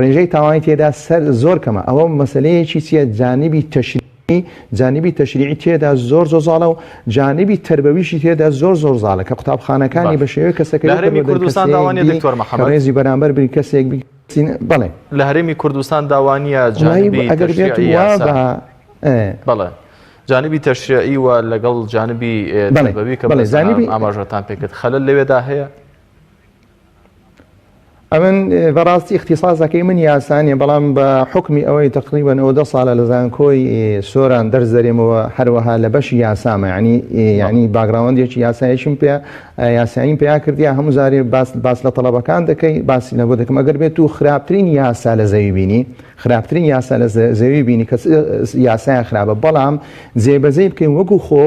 ڕێژەی تاوانی تێدا سەر زۆر کەمە ئەوە مەسلەیەکی چییە جانبی تەشریعی جانبی تەشریعی تێدا زۆر زۆر زاڵە و جانبی تەربەویشی تێدا زۆر زۆر زاڵە کە قوتابخانەکانی بە شێوەی کەسەکە لە هەرێمی کوردستان داوا نییە دکتۆر محەممەد ڕێزی بەرامبەر بری کەسێک بی بەڵێ لە هەرێمی کوردستان داوا نییە جانبی ئەگەر بێت تەشریعی وا یاسا بە بەڵێ جانبی تەشریعی و لەگەڵ جانبی تەربەوی کە بەڵێ جانبی ئاماژەتان پێکرد خەلەل لەوێدا هەیە؟ ئەمن بەڕاستی اختصاصەکەی من یاسا نیە بەڵام بە حکمی ئەوەی تقریبا ئەو دە ساڵە لە زانکۆی سۆران دەرس دەرێمەوە هەروەها لە بەشی یاسامە ینی ینی background ێکی یاسایشم پێ یاساییم پیا کردیا هەموو جارێ باس باس لە تەڵەبەکان دەکەی باسی لە بۆ دەکەم ئەگەر بێت و خراپترین یاسا لە زەوی بینی خراپترین یاسا لە زەوی بینی کە یاسایان خراپە بەڵام جێبەجێی بکەین وەکو خۆ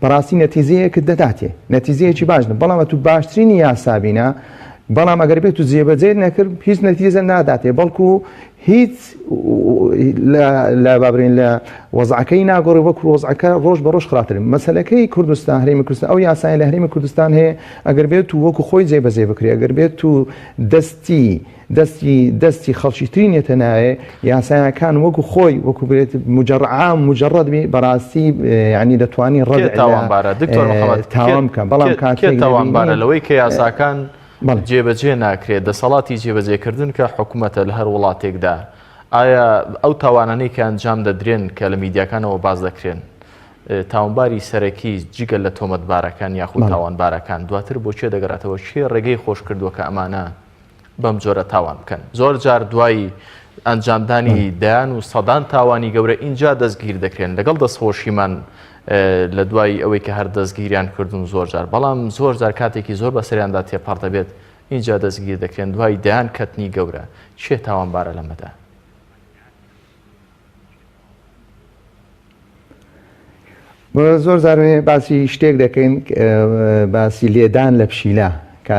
بەڕاستی نەتیجەیەکت دەداتێ نەتیجەیەکی باش بەڵام تو باشترین یاسا بینە بەڵام ئەگەر بێت و جێبەجێ نەکرد هیچ نەتیجە ناداتێ بەڵکو هیچ لە بابرین لە وەزعەکەی ناگۆڕی وەکو وەزعەکە ڕۆژ بە ڕۆژ خراپتر مەسەلەکەی کوردستان هەرێمی کوردستان ئەو یاسای لە هەرێمی کوردستان هەیە ئەگەر بێت و وەکو خۆی جێبەجێ بکرێ ئەگەر بێت و دەستی دەستی دەستی خەڵکی تری نێتە ناوێ یاسایەکان وەکو خۆی وەکو بێت مجرد عام مجرد بی بەڕاستی یعنی دەتوانی ڕەد کێ تاوانبارە دکتۆر محەممەد تاوان بکەن بەڵام کێ کاتێک تاوانبارە دەبینی لەوەی کە یاساکان بەڵێ جێبەجێ ناکرێت دەسەڵاتی جێبەجێکردن کە حکومەتە لە هەر وڵاتێکدا ئایا ئەو تاوانانەی کە ئەنجام دەدرێن کە لە میدیاکانەوە باس دەکرێن تاوانباری سەرەکی جگە لە تۆمەتبارەکان یاخود تاوانبارەکان دواتر بۆ کێ دەگەڕێتەوە کێ ڕێگەی خۆش کردووە کە ئەمانە بەم جۆرە تاوان بکەن. زۆر جار دوای ئەنجامدانی دەیان و سەدان تاوانی گەورە ئینجا دەستگیر دەکرێن لەگەڵ دەستخۆشیمان لە دوای ئەوەی کە هەر دەستگیریان کردوون زۆر جار بەڵام زۆر جار کاتێکی زۆر بەسەریاندا تێپەڕ دەبێت ئینجا دەستگیر دەکرێن دوای دەیان کەتنی گەورە کێ تاوانبارە لەمەدا؟ زۆر جار باسی شتێک دەکەین باسی لێدان لە پشیلە کە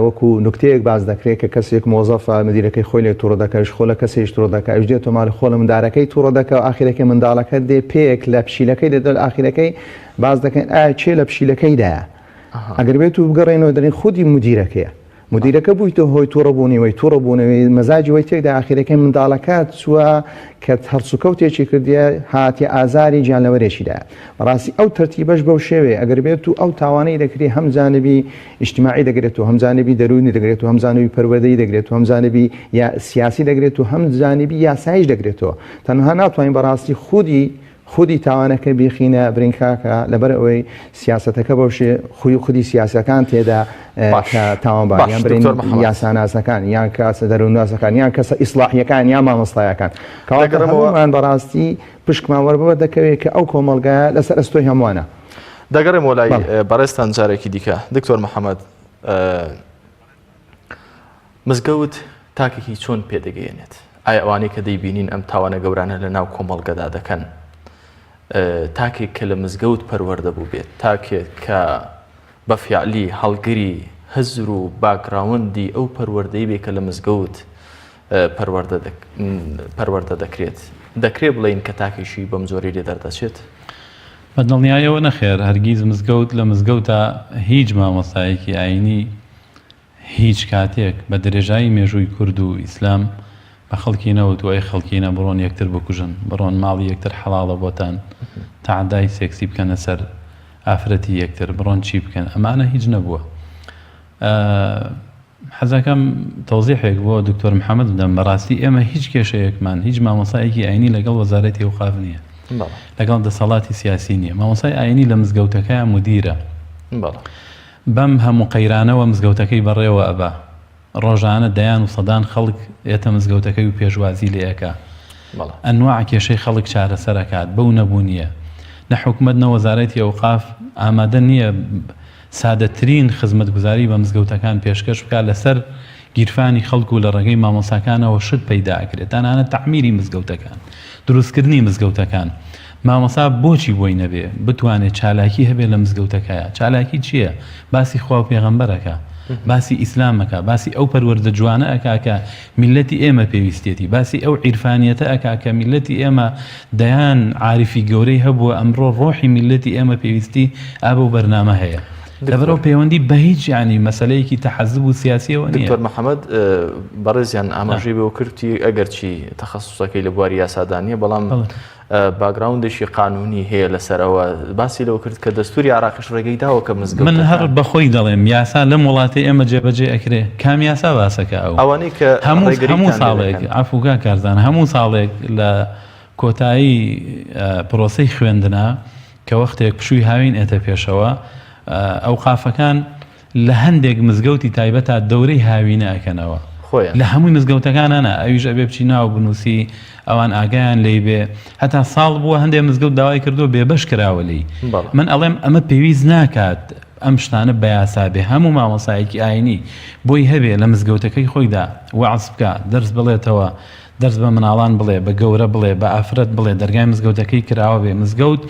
وەکو نوکتەیەک باس دەکرێت کە کەسێک مۆزەفە مدیرەکەی خۆی لێ توڕە دەکەش خۆ لە کەسێک توڕە دەکە ئەوش دێت تۆمار خۆ لە مندارەکەی توڕە دەکە و ئاخیرەکەی منداڵەکە دێ پێیەک لە پشیلەکەی دەدەل ئاخیرەکەی باس دەکەن ئایا کێ لە پشیلەکەیدایە ئەگەر بێت و بگەڕێنەوە دەڵێن خودی مدیرەکەیە مدیرەکە بوویتە هۆی توڕەبوونی وی توڕەبوونەوەی مەزاجی وەی تێکدا ئاخیرەکەی منداڵەکە چووە کە هەڵسوکەوتێکی کردیە هاتیە ئازاری گیانلەوەرێکی دایە بەڕاستی ئەو تەرتیبەش بەو شێوەیە ئەگەر بێت و ئەو تاوانەی دەکری هەم جانبی ئیجتماعی دەگرێت و هەم جانبی دەروونی دەگرێت و هەم جانبی پەروەردەیی دەگرێت و هەم جانبی یا سیاسی دەگرێت و هەم جانبی یاساییش دەگرێتەوە تەنها ناتوانین بەڕاستی خودی خودی تاوانەکە بیخینە برین کاکە لەبەر ئەوەی سیاسەتەکە بەو شێ خوی خودی سیاسەکان تێدا کە تاوانبار یان برین یاساناسەکان یان کاسە دەروونناسەکان یان کەسە ئیسلاحیەکان یان مامۆستایەکان کەواتە هەموومان بەڕاستی پشکمان وەربەوە دەکەوێت کە ئەو کۆمەڵگایە لەسەر ئەستۆی هەمووانە. دەگەڕێمەوە لای بەڕێزتان جارێکی دیکە دکتۆر محەممەد مزگەوت تاکێکی چۆن پێدەگەیەنێت؟ ئایا ئەوانەی کە دەیبینین ئەم تاوانە گەورانە لە ناو کۆمەڵگەدا دەکەن تاکێک کە لە مزگەوت پەروەردە بووبێت، تاکێک کە بە فیعلی هەڵگری هزر و background ی ئەو پەروەردەی بێ کە لە مزگەوت پەروەردە دەکرێت، دەکرێ بڵێین کە تاکێکی بەم جۆرەی لێ دەردەچێت؟ بە دڵنیایەوە نەخێر، هەرگیز مزگەوت لە مزگەوتا هیچ مامۆستایەکی ئایینی هیچ کاتێک بە درێژایی مێژووی کورد و ئیسلام بە خەڵکی نەوتووە ئەی خەڵکینە بڕۆن یەکتر بکوژن، بڕۆن ماڵی یەکتر حەڵاڵە بۆتان، تەعەدای سێکسی بکەنە سەر ئافرەتی یەکتر، بڕۆن چی بکەن، ئەمانە هیچ نەبووە. حەزەکەم تەوزیحێک بۆ دکتۆر محەمەد بدەم، بەڕاستی ئێمە هیچ کێشەیەکمان، هیچ مامۆستایەکی ئاینی لەگەڵ وەزارەتی ئەوقاف نییە، لەگەڵ دەسەڵاتی سیاسی نییە، مامۆستای ئاینی لە مزگەوتەکەیا مودیرە. بەم هەموو قەیرانەوە مزگەوتەکەی بەڕێوە ئەبا. ڕۆژانە دەیان و سەدان خەڵک ئێتە مزگەوتەکەی و پێشوازی لێ ئەکا. ئەنواع کێشەی خەڵک چارەسەر ئەکات. بەو نەبوونییە. نە حکومەت نە وەزارەتی ئەوقاف ئامادە نییە سادەترین خزمەتگوزاری بە مزگەوتەکان پێشکەش بکا لەسەر گیرفانی خەڵک و لە ڕێگەی مامۆستاکانەوە شت پەیدا ئەکرێت تەنانەت تەعمیری مزگەوتەکان دروستکردنی مزگەوتەکان مامۆستا بۆچی بۆی نەبێ بتوانێ چالاکی هەبێ لە مزگەوتەکەیا چالاکی چییە باسی خوا و پێغەمبەر ئەکا باسی ئیسلام ئەکا باسی ئەو پەروەردە جوانە ئەکا کە میللەتی ئێمە پێویستیەتی باسی ئەو عیرفانیەتە ئەکا کە میللەتی ئێمە دەیان عاریفی گەورەی هەبووە ئەمڕۆ ڕۆحی میللەتی ئێمە پێویستی ئا بەو بەرنامە هەیە لەبەرئەوە پەیوەندی بە هیچ یانی مەسەلەیەکی تەحەزوب و سیاسیەوە نییە. دکتۆر محەمەد بەڕێزیان ئاماژەی بەوە کرد وتی ئەگەرچی تەخەسوسەکەی لە بواری یاسادا نییە بەڵام background ێکی قانونی هەیە لەسەر ئەوە باسی لەوە کرد کە دەستوری عراقیش ڕێگەی داوە کە مزگەوتەکان من هەر بەخۆی دەڵێم یاسا لەم وڵاتەی ئێمە جێبەجێ ئەکرێ کام یاسا باسەکە ئەو ئەوانەی کە هەموو ڕێگریتان هەموو لێ ساڵێک دەکەن. عەفو کاک کارزان هەموو ساڵێک لە کۆتایی پرۆسەی خوێندنا کە وەختێک پشووی هاوین ئێتە پێشەوە ئەوقافەکان لە هەندێک مزگەوتی تایبەتا دەورەی هاوینە ئەکەنەوە خۆیان. لە هەمووی مزگەوتەکانا نا ئەویش ئەبێ بچی ناو بنووسی ئەوان ئاگایان لێی بێ هەتا ساڵ بووە هەندێ مزگەوت داوای کردووە بێبەش کراوە لێی بەڵێ. من ئەڵێم ئەمە پێویست ناکات ئەم شتانە بە یاسا بێ هەموو مامۆستایەکی ئاینی بۆی هەبێ لە مزگەوتەکەی خۆیدا وەعز بکا دەرس بڵێتەوە دەرس بە مناڵان بڵێ، بە گەورە بڵێ، بە ئافرەت بڵێ، دەرگای مزگەوتەکەی کراوە بێ، مزگەوت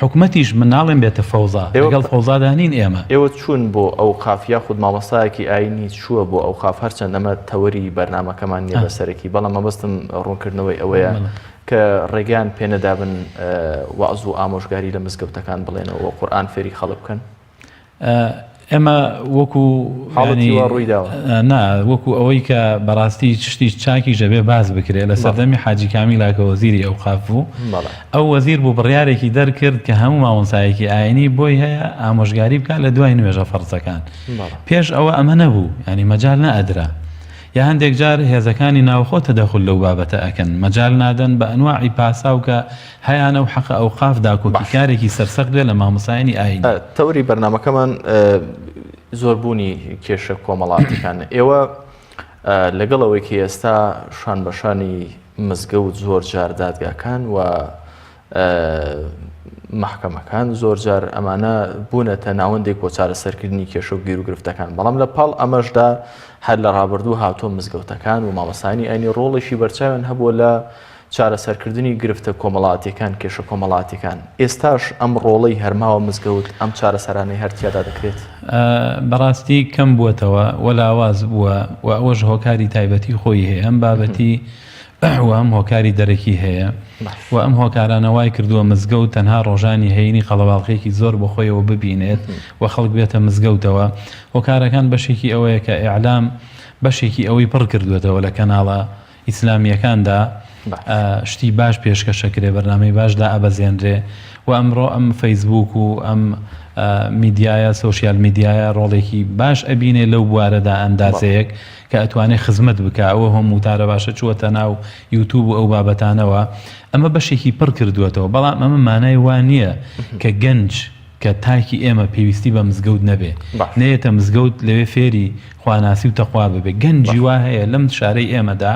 حکومەتیش من ناڵێم بێتە فەوزا، ئێوە لەگەڵ فەوزادا نین ئێمە. ئێوە چوون بۆ ئەوقاف یاخود مامۆستایەکی ئاینی چووە بۆ ئەوقاف هەرچەند ئەمە تەوەری بەرنامەکەمان نییە بە سەرەکی بەڵام مەبەستم ڕوونکردنەوەی ئەوەیە کە ڕێگەیان پێنەدابن وەعز و ئامۆژگاری لە مزگەوتەکان بڵێنەوە و قورئان فێری خەڵک بکەن؟ ئێمە وەکو حاڵەتی وا ڕووی داوە؟ نا وەکو ئەوەی کە بەڕاستی شتی چاکیش ئەبێ باس بکرێ لە سەردەمی حاجی کامیلا کە وەزیری ئەوقاف بوو ئەو وەزیر بوو بڕیارێکی دەرکرد کە هەموو مامۆستایەکی ئاینی بۆی هەیە ئامۆژگاری بکات لە دوای نوێژە فەرزەکان پێش ئەوە ئەمە نەبوو ینی مەجال نەئەدرا یا هەندێک جار هێزەکانی ناوخۆ تەدەخول لەو بابەتە ئەکەن مەجال نادەن بە ئەنواعی پاساو کە هەیانە و حەقە ئەوقاف داکۆکی کارێکی سەرسەخت بێ لە مامۆستایانی ئایینی. تەوەری بەرنامەکەمان زۆربوونی کێشە کۆمەڵاتیەکان ئێوە لەگەڵ ئەوەی کە ئێستا شان بە شانی مزگەوت زۆر جار دادگاکان و مەحکەمەکان زۆر جار ئەمانە بوونەتە ناوەندێک بۆ چارەسەرکردنی کێشە و گیروگرفتەکان بەڵام لە پاڵ ئەمەشدا هەر لە ڕابردوو هاتووە مزگەوتەکان و مامۆستایانی ئایینی ڕۆڵێکی بەرچاویان هەبووە لە چارەسەرکردنی گرفتە کۆمەڵاتیەکان، کێشە کۆمەڵاتیەکان. ئێستاش ئەم ڕۆڵەی هەرماوە مزگەوت ئەم چارەسەرانەی هەر تیادا دەکرێت؟ بەڕاستی کەم بووەتەوە و لاواز بووە و ئەوەش هۆکاری تایبەتی خۆی هەیە هەم بابەتی و هەم هۆکاری دەرەکی هەیە و ئەم هۆکارانە وای کردووە مزگەوت تەنها ڕۆژانی هەینی قەڵەباڵخێکی زۆر بە خۆیەوە ببینێت و خەڵک بێتە مزگەوتەوە. هۆکارەکان بەشێکی ئەوەیە کە ئیعلام بەشێکی ئەوەی پڕ کردووەتەوە لە کەناڵە ئیسلامییەکاندا شتی باش پێشکەش ئەکرێ، بەرنامەی باش دائەبەزێنرێ و ئەمڕۆ ئەم فەیسبووک و ئەم میدیایە سۆشیال میدیایە ڕۆڵێکی باش ئەبینێ لەو بوارەدا ئەندازەیەک کە ئەتوانێ خزمەت بکا ئەوە هەم وتارە باشە چووەتە ناو یوتوب و ئەو بابەتانەوە ئەمە بەشێکی پڕ کردووەتەوە بەڵام ئەمە مانای وا نییە کە گەنج کە تاکی ئێمە پێویستی بە مزگەوت نەبێ نەیەتە مزگەوت لەوێ فێری خواناسی و تەقوا ببێ گەنجی وا هەیە لەم شارەی ئێمەدا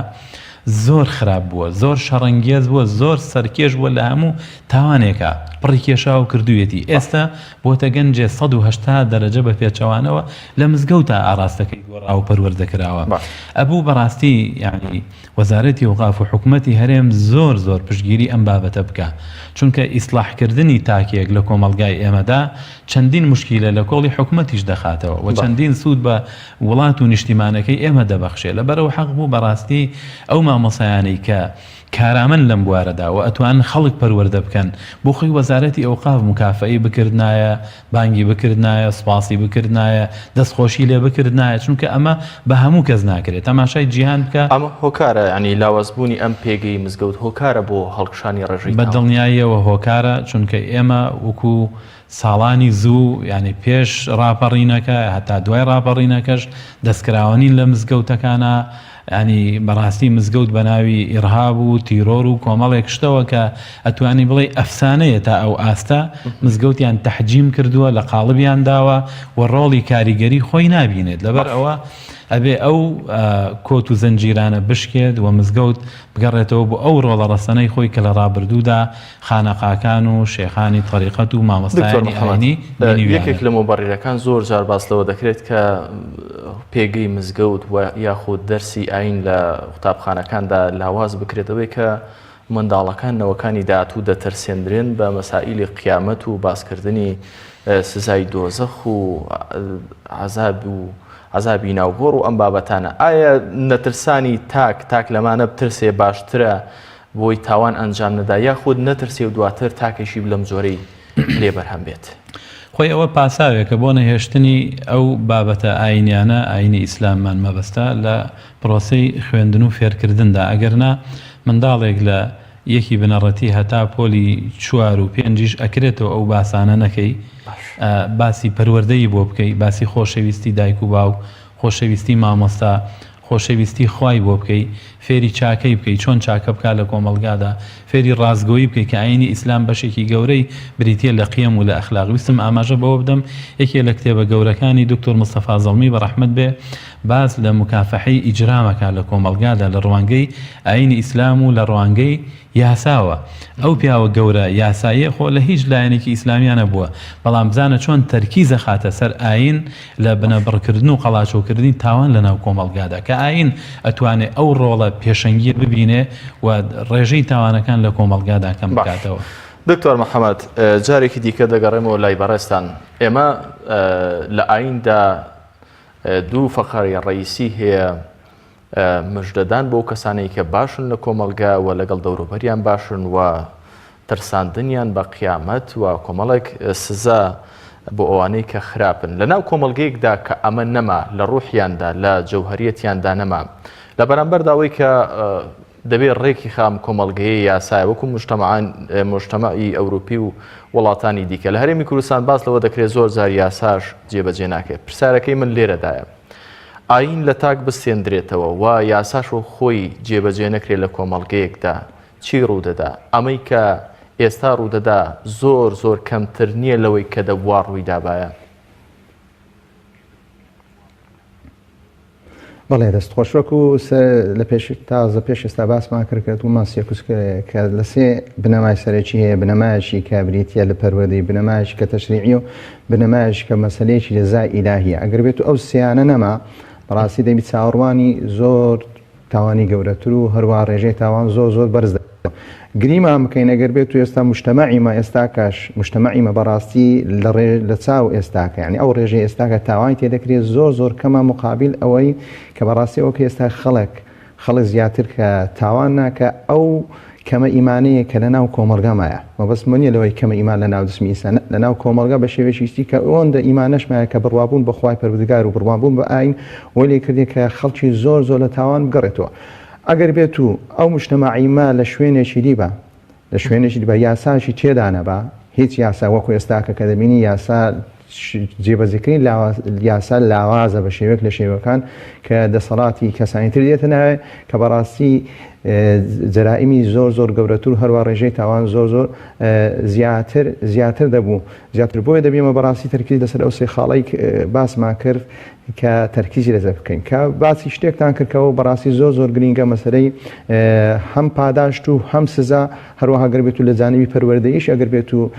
زۆر خراپ بووە زۆر شەڕەنگێز بووە زۆر سەرکێش بووە لە هەموو تاوانێکا پڕی کێشاوە و کردوویەتی ئێستا بۆتە گەنجێ 180 دەرەجە بە پێچەوانەوە لە مزگەوتا ئاڕاستەکەی گۆڕاوە و پەروەردە کراوە ئەبوو بەڕاستی یانی وەزارەتی ئەوقاف و حکومەتی هەرێم زۆر زۆر پشتگیری ئەم بابەتە بکا چونکە ئیسڵاح کردنی تاکێک لە کۆمەڵگای ئێمەدا چەندین موشکیلە لە کۆڵی حکومەتیش دەخاتەوە و چەندین سوود بە وڵات و نیشتیمانەکەی ئێمە دەبەخشێ لەبەرئەوە حەق بوو بەڕاستی ئەو مامۆسایانەی کە کارامەن لەم بوارەدا و ئەتوانن خەڵک پەروەردە بکەن بۆ خۆی وەزارەتی ئەوقاف موکافەئی بکردنایە بانگی بکردنایە سوپاسی بکردنایە دەست خۆشی لێ بکردنایە چونکە ئەمە بە هەموو کەس ناکرێت تەماشای جیهان بکە. ئەمە هۆکارە یانی لاواز بوونی ئەم پێگەی مزگەوت هۆکارە بۆ هەڵکشانی ڕێژەی بە تاوان؟ دڵنیاییەوە هۆکارە چونکە ئێمە وەکو ساڵانی زوو یانی پێش ڕاپەڕینەکە هەتا دوای ڕاپەڕینەکەش دەستکراوە نین لە مزگەوتەکانا یانی بەڕاستی مزگەوت بەناوی ئیڕهاب و تیرۆر و کۆمەڵێک شتەوە کە ئەتوانی بڵێی ئەفسانەیە تا ئەو ئاستە مزگەوتیان تەحجیم کردووە لە قاڵبیان داوە و ڕۆڵی کاریگەری خۆی نابینێت لەبەر ئەوە ئەبێ ئەو کۆت و زنجیرانە بشکێت و مزگەوت بگەڕێتەوە بۆ ئەو ڕۆڵە ڕەسەنەی خۆی کە لە ڕابردوودا خانەقاکان و شێخانی تەریقەت و دکتۆر مامۆستایانی محەمەد، ئاینی بینیویانە. یەکێک لە موبەڕیرەکان زۆر جار باس لەوە دەکرێت کە پێگەی مزگەوت و یاخود دەرسی ئاین لە قوتابخانەکاندا لاواز بکرێت ئەوەیە کە منداڵەکان نەوەکانی داهاتوو دەترسێندرێن بە مەسائیلی قیامەت و باسکردنی سزای دۆزەخ و عەزاب و عەزابی ناوگۆڕ و ئەم بابەتانە ئایا نەترسانی تاک تاک لەمانە بترسێ باشترە بۆی تاوان ئەنجام نەدا یاخود نەترسێ و دواتر تاکێکی لەم جۆرەی لێ بەرهەم بێت. خۆی ئەوە پاساوێکە بۆ نەهێشتنی ئەو بابەتە ئاینیانە، ئاینی ئیسلاممان مەبەستە، لە پرۆسەی خوێندن و فێرکردندا، ئەگەرنا منداڵێک لە یەکی بنەڕەتی هەتا پۆلی چوار و پێنجیش ئەکرێتەوە ئەو باسانە نەکەی، باسی پەروەردەی بۆ بکەی، باسی خۆشەویستی دایک و باوک، خۆشەویستی مامۆستا، خۆشەویستی خوای بۆ بکەی، فێری چاکەی بکەی، چۆن چاکە بکا لە کۆمەڵگادا، فێری ڕاستگۆیی بکەی کە ئایینی ئیسلام بەشێکی گەورەی بریتییە لە قیەم و لە ئەخلاق. ویستم ئاماژە بەوە بدەم یەکێ لە کتێبە گەورەکانی دکتۆر مستەفا زەڵمی بە ڕەحمەت بێ باس لە موکافەحەی ئیجرام ئەکا لە کۆمەڵگادا لە ڕوانگەی ئایینی ئیسلام و لە ڕوانگەی یاساوە. ئەو پیاوە گەورە یاساییە خۆ لە هیچ لایەنێکی ئیسلامیا نەبووە، بەڵام بزانە چۆن تەرکیز ئەخاتە سەر ئایین لە بنەبڕکردن و قەڵاچۆکردنی تاوان لە ناو کۆمەڵگادا، کە ئایین ئەتوانێ ئەو ڕۆڵە پێشەنگیە ببینێ و ڕێژەی تاوانەکان لە کۆمەڵگادا کەم باش بکاتەوە. دکتۆر محەمەد جارێکی دیکە دەگەڕێمەوە لای بەڕێزتان، ئێمە لە ئاییندا دوو فەقەری ڕەئیسی هەیە، مژدەدان بەو کەسانەی کە باشن لە کۆمەڵگە و لەگەڵ دەوروبەریان باشن و ترساندنیان بە قیامەت و کۆمەڵێک سزا بۆ ئەوانەی کە خراپن لە ناو کۆمەڵگەیەکدا کە ئەمە نەما لە ڕوحیاندا لە جەوهریەتیاندا نەما لە بەرامبەردا ئەوەی کە دەبێ ڕێکی خام کۆمەڵگەیە یاسایە وەکو مجتەمەعان مجتەمەعی ئەوروپی و وڵاتانی دیکە لە هەرێمی کوردستان باس لەوە دەکرێت زۆر جار یاساش جێبەجێ ناکرێت پرسیارەکەی من لێرەدایە ئایین لە تاک بستێندرێتەوە و یاساش وەک خۆی جێبەجێ نەکرێت لە کۆمەڵگەیەکدا چی ڕوودەدا؟ ئەمەی کە ئێستا ڕوودەدا زۆر زۆر کەمتر نییە لەوەی کە دەبوا ڕوویدابایە. بەڵێ دەست خۆش وەکو لە پێش تازە پێش ئێستا باسمان کرد کە دومان سێکوس کە لە سێ بنەمای سەرەکی هەیە بنەمایەکی کە بریتە لە پەروەردەی بنەمایەکی کە تەشریعی و بنەمایەکی کە مەسەلەیەکی جەزای ئیلاهیە ئەگەر بێت و ئەو سیانە نەما بەڕاستی دەبی چاوەڕوانی زۆر تاوانی گەورەتر و هەروە ڕێژەی تاوان زۆر زۆر بەرز. گریمان بکەین ئەگەر بێت و ئێستا مجتەمەعی مە ئێستاکەش مجتەمەعی مە بەڕاستی لە ڕێ لە چاو ئێستاکە یعنی ئەو ڕێژەی ئێستاکە تاوانی تێ دەکرێت زۆر زۆر کەمە مقابل ئەوەی کە بەڕاستی ئەوە کە ئێستا خەڵک خەڵک زیاتر کە تاوان ناکە ئەو کەمە ئیمانەیە کە لە ناو کۆمەڵگا مایە مەبەست من نیە لەوەی کەمە ئیمان لە ناو جسمی ئینسان لە ناو کۆمەڵگا بە شێوەیەکی گشتی کە ئەوەندە ئیمانەش مایە کە بڕوابوون بە خوای پەروەردگار و بڕوابوون بە ئاین وەی لێ کردێ کە خەڵکی زۆر زۆر لە تاوان بگەڕێتەوە ئەگەر بێت و ئەو مجتەمەعی مە لە شوێنێکی دی با لە شوێنێکی دی با یاساشی تێدا نەبا هیچ یاسا وەکو ئێستاکە کە دەبینی یاسا جێبەجێکردنی یاسا لاوازە بە شێوەیەک لە شێوەکان کە دەسەڵاتی کەسانی تر دێتە ناوێ کە بەڕاستی جەرائیمی زۆر زۆر گەورەتر و هەروە ڕێژەی تاوان زۆر زۆر زیاتر زیاتر دەبوو زیاتر بۆیە دەبیمە بەڕاستی تەرکیز لەسەر ئەو سێ خاڵی باسمان کرد کە تەرکیزی لەسەر بکەین کە باسی شتێکتان کرد کەەوە بەڕاستی زۆر زۆر گرینگە مەسەرەی هەم پاداشت و هەم سزا هەروەها گەر بێت و لە جانبی پەروەردەیش ئەگەر بێت و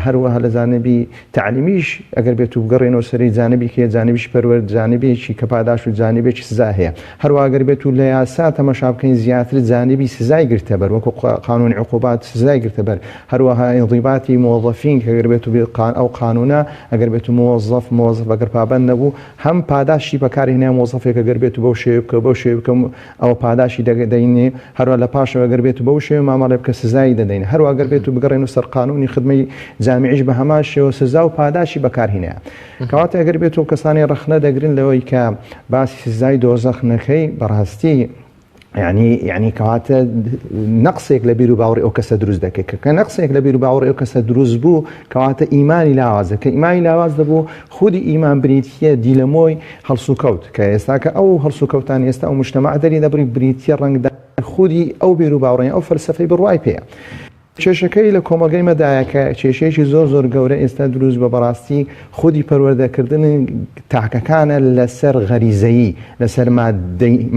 هەروەها لە جانبی تەعلیمیش ئەگەر بێت و بگەڕێنەوە سەری جانبی کێ جانبیش پەروەرد جانبێکی کە پاداش و جانبێکی سزا هەیە هەروەها گەر بێت و لە یاسا تەمەشا بکەین زیاتر جانبی سزای گرتە بەر وەکو قانونی عقوبات سزای گرتە بەر هەروەها انضباطی موظفین کە گەر بێت و ئەو قانونە ئەگەر بێت و موظف موظف ئەگەر پابەند نەبوو هەم پاداشتی بەکارهێنای مۆزەفێک ئەگەر بێت و بەو شێوەیە بکە بەو شێوەیە بکەم ئەوە پاداشی دەدەینێ هەروە لە پاشەوە گەر بێت و بەو شێوە مامەڵێ بکە سزایی دەدەین هەروە گەر بێت و بگەڕێن و سەر قانونی خدمەی جامیعیش بە هەمان شێوە سزا و پاداشی بەکارهینەیە کەواتە ئەگەر بێت و کەسانی ڕەخنە دەگرن لەوەی کە باسی سزای دۆزەخ نەکەی بەڕاستی یعنی یعنی کەواتە نەقسێک لە بیر و باوەڕی ئەو کەسە دروست دەکەیت کە کە نەقسێک لە بیر و باوەڕی ئەو کەسە دروست بوو کەواتە ئیمانی لاوازە کە ئیمانی لاواز دەبوو خودی ئیمان بریتیە دیلەمۆی هەڵسوکەوت کە ئێستا کە ئەو هەڵسوکەوتان ئێستا ئەو مجتەمەع دەری دەبڕی بریتیە ڕەنگدا خودی ئەو بیر و باوەڕی ئەو فەلسەفەی بڕوای پێیە. کێشەکەی لە کۆمەڵگەی مەدایە کە کێشەیەکی زۆر زۆر گەورە ئێستا دروست بە بەڕاستی خودی پەروەردەکردن تاکەکانە لەسەر غەریزەیی لەسەر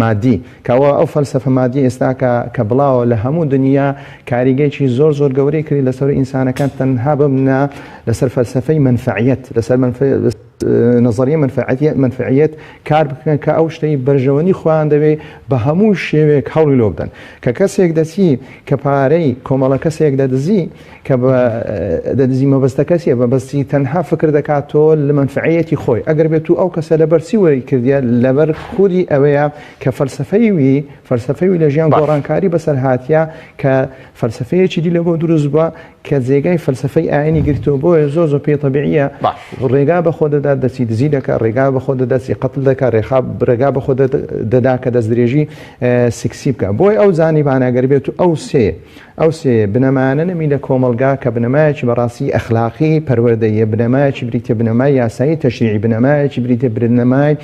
مادی کەەوە ئەو فەلسەفە مادی ئێستاکە کە بڵاوە لە هەموو دنیا کاریگەیەکی زۆر زۆر گەورەی کردی لەسەر ئینسانەکان تەنها ببنە لەسەر فەلسەفەی مەنفەعیەت لەسەر نظریە منفعەتیە منفعیەت کار بکەن کە ئەو شتەی بەرژەوەندی خۆیان دەوێ بە هەموو شێوەیەک هەوڵی لۆ بدەن کە کەسێک دەچی کە پارەی کۆمەڵە کەسێک دەدزی کە بە دەدزی مەبەستەکە چیە مەبەستی تەنها فکر دەکاتەوە لە مەنفعەتی خۆی ئەگەر بێت و ئەو کەسە لەبەر چی وەری کردیە لەبەر خودی ئەوەیە کە فەلسەفەی وی فەلسەفەی وی لە ژیان گۆڕانکاری بەسەر هاتیە کە فەلسەفەیەکی دی لە بۆ دروست بووە کە جێگای فەلسەفەی ئاینی گرتەوە بۆیە زۆر زۆر پێی تەبیعیە ڕێگا بە خۆ دەدات دەچی دزی دەکا ڕێگا بە خۆ دەدات چی قەتل دەکا ڕێخا ڕێگا بە خۆ دەدا کە دەستدرێژی سیکسی بکە بۆی ئەو جانیبانە گەر بێت و ئەو سێ ئەو سێ بنەمایانە نەمی لە کۆمەڵگا کە بنەمایەکی بەڕاستی ئەخلاقی پەروەردەیە بنەمایەکی بریتە بنەمای یاسایی تەشریعی بنەمایەکی بریتە بنەمای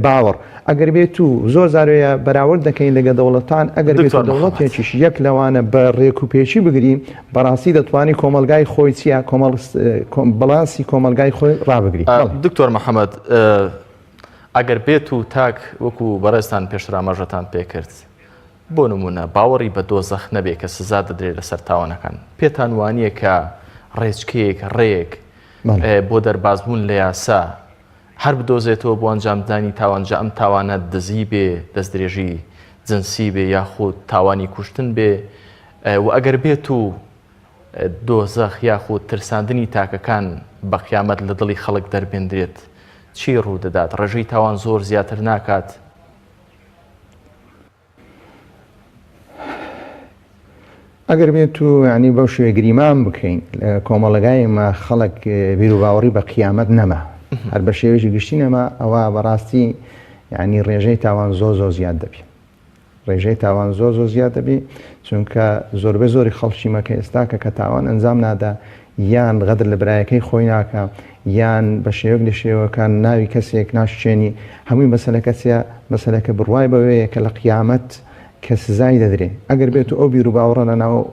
باوەڕ ئەگەر بێت و زۆر زارۆیە بەراورد دەکەین لەگە دەوڵەتان ئەگەر بێت و دەوڵەتێکیش یەک لەوانە بە ڕێک و پێکی بگری بەڕاستی دەتوانی کۆمەلگای خۆی چیە کۆمەڵ بەڵانسی کۆمەلگای خۆی ڕابگری دکتۆر محەممەد ئەگەر بێت و تاک وەکو بەڕێزتان پێشتر ئاماژەتان پێکرد بۆ نمونە باوەڕی بە دۆزەخ نەبێ کە سزا دەدرێت لەسەر تاوانەکان پێتان وانییە کە ڕێچکەیەک ڕێیەک بۆ دەربازبوون لە یاسا هەر بدۆزێتەوە بۆ ئەنجامدانی تاوان جا ئەم تاوانە دزی بێ، دەستدرێژی جنسی بێ یاخود تاوانی کوشتن بێ و ئەگەر بێت و دۆزەخ یاخود ترساندنی تاکەکان بە قیامەت لە دڵی خەڵک دەربێندرێت چی ڕوودەدات؟ ڕێژەی تاوان زۆر زیاتر ناکات؟ ئەگەر بێت و ینی بەو شێوە گریمان بکەین لە کۆمەڵگای مە خەڵک بیروباوەڕی بە قیامەت نەما هەر بە شێوەیەکی گشتی نەما ئەوە بەڕاستی ینی ڕێژەی تاوان زۆر زۆر زیاد دەبی ڕێژەی تاوان زۆر زۆر زیاد دەبی چونکە زۆربەی زۆری خەڵکی مەکە ئێستا کە کە تاوان ئەنجام نادا یان غەدر لە برایەکەی خۆی ناکا یان بە شێوەک لە شێوەکان ناوی کەسێک ناشچێنی هەمووی مەسەلەکە چیە مەسەلەکە بڕوای بەوەیە کە لە قیامەت کە سزای دەدرێ ئەگەر بێت و ئەو بیر و باوەڕە لە ناو